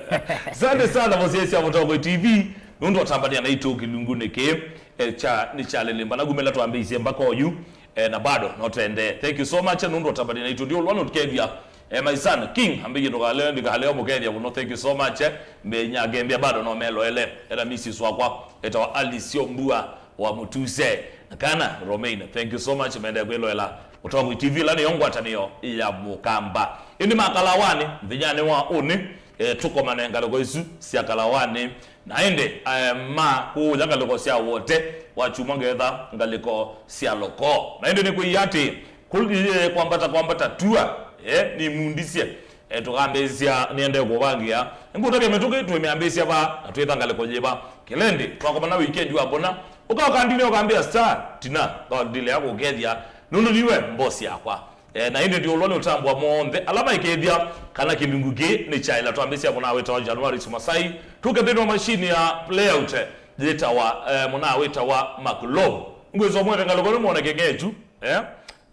Asante sana, Mũsyaĩĩsya Mũtongoi T V, nũndũ ũtambania naitũ kĩlungunĩ kĩĩ, eh, kya, nĩ kya Lĩlĩmba. Na kumĩla twambĩĩsye mbaka oyu, eh, na bado no tũendee. Thank you so much, nũndũ ũtambania naitũ. Ndiũlwa nũtukethya, eh, my son, King, ambĩie ndũkale, ndĩkale mũkethya mũno. Thank you so much, eh. Mbe nyakembia bado no meloele. Ena Missus wakwa, etawa Alice Ombua wa Mutuse. Na kana Romaine, thank you so much, mende kwĩloela Ũtongoi T V, ĩla nĩyo ngwatanĩo ya Mũkamba. Ĩndĩ ma Kalawani, mũthenyanĩ wa ũnĩ, eh, tũkomane ngalĩko isu sya Kalawani. Na ĩndĩ, eh, ma kũũya ngalĩko sya Wote, wa kyumwa ngetha ngalĩko sya Loko. Na ĩndĩ nĩkwĩie atĩ, kũ-, eh, kwambata, kwambata tua, eh, nĩmundisye. Eh, tũkambĩĩsya nĩendee kũvangĩa. Nĩngũtavya mĩtũkĩ twĩmĩambĩĩsya va, na twĩtha ngalĩko yĩva. Kĩlendi, twakomana weekend wa mbona. Ũkaoka ndine ũkambĩa star, tina, ngandile ya kũkethya. Nũndũ niwe mbosi yakwa. Eh, na ĩndĩ ndiũlwa nĩ ũtambwa monthe. Ala maikethya, kana kĩlungu kĩ, nĩ kyaĩla twambĩĩsya mũna wĩtawa January Sumasai. Tũke nthĩnĩ wa mashini ya playout, eh, yĩtawa, eh, mũna wĩtawa Makulov. Ngwĩswa mwete ngalĩko nĩ mwone kĩng'etu, eh?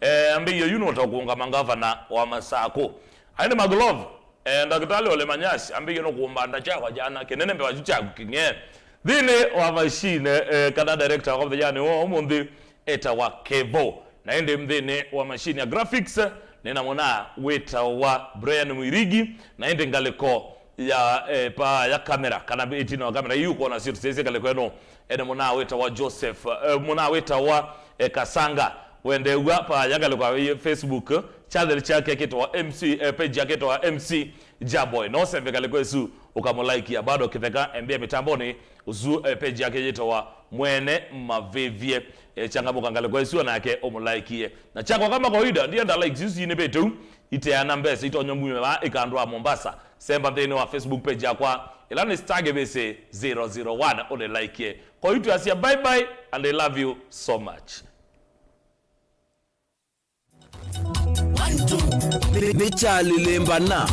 Eh, ambĩie yu nũta kũũngama ngavana wa Masakũ. Aĩ nĩ Maglove, eh, Ndakĩtalĩ Ole Manyasi, ambĩie nũkũmbanda kyakwa kyana kĩnene mbeva kyu kyaku kĩng'ee. Nthĩnĩ wa machine, eh, kana director wa mũthenyanĩ wa ũmũnthĩ etawa Kevo. Na ĩndĩ nthĩnĩ wa machine ya graphics, nĩ na mũna wĩtawa Brian Mwirigi, na ĩndĩ ngalĩko ya, eh, paa ya kamera, kana ĩtina wa kamera, yu ũkwona sio tũsyaĩsye ngalĩko ĩno, ene mũna wĩtawa Joseph, eh, mũna wĩtawa, eh, Kasanga. Wendeew'a paa ya ngalĩko ya Facebook, channel chake kĩtawa M C, eh, page yake ĩtawa M C Jaboy. No seve ngalĩko ĩsu, ũkamũlaikia. Bado Kĩtheka, embĩa mĩtambonĩ, ũsu, eh, page yake yĩtawa Mwene Mavĩvye. Eh, changamũka ngalĩko ĩsu, onake ũmũlaikie. Na kyakwa kama kawaida, ndienda likes isu inĩvĩte u, iteana mbesa, itonya mume vaa ĩkandwa Mombasa. Semba nthĩnĩ wa Facebook page yakwa, ĩla nĩ Star Gĩvĩsĩ zero zero one, ũnĩlaikie. Kwa hiyo twasya bye bye and I love you so much. Nĩ, nĩ kya Lĩlĩmba na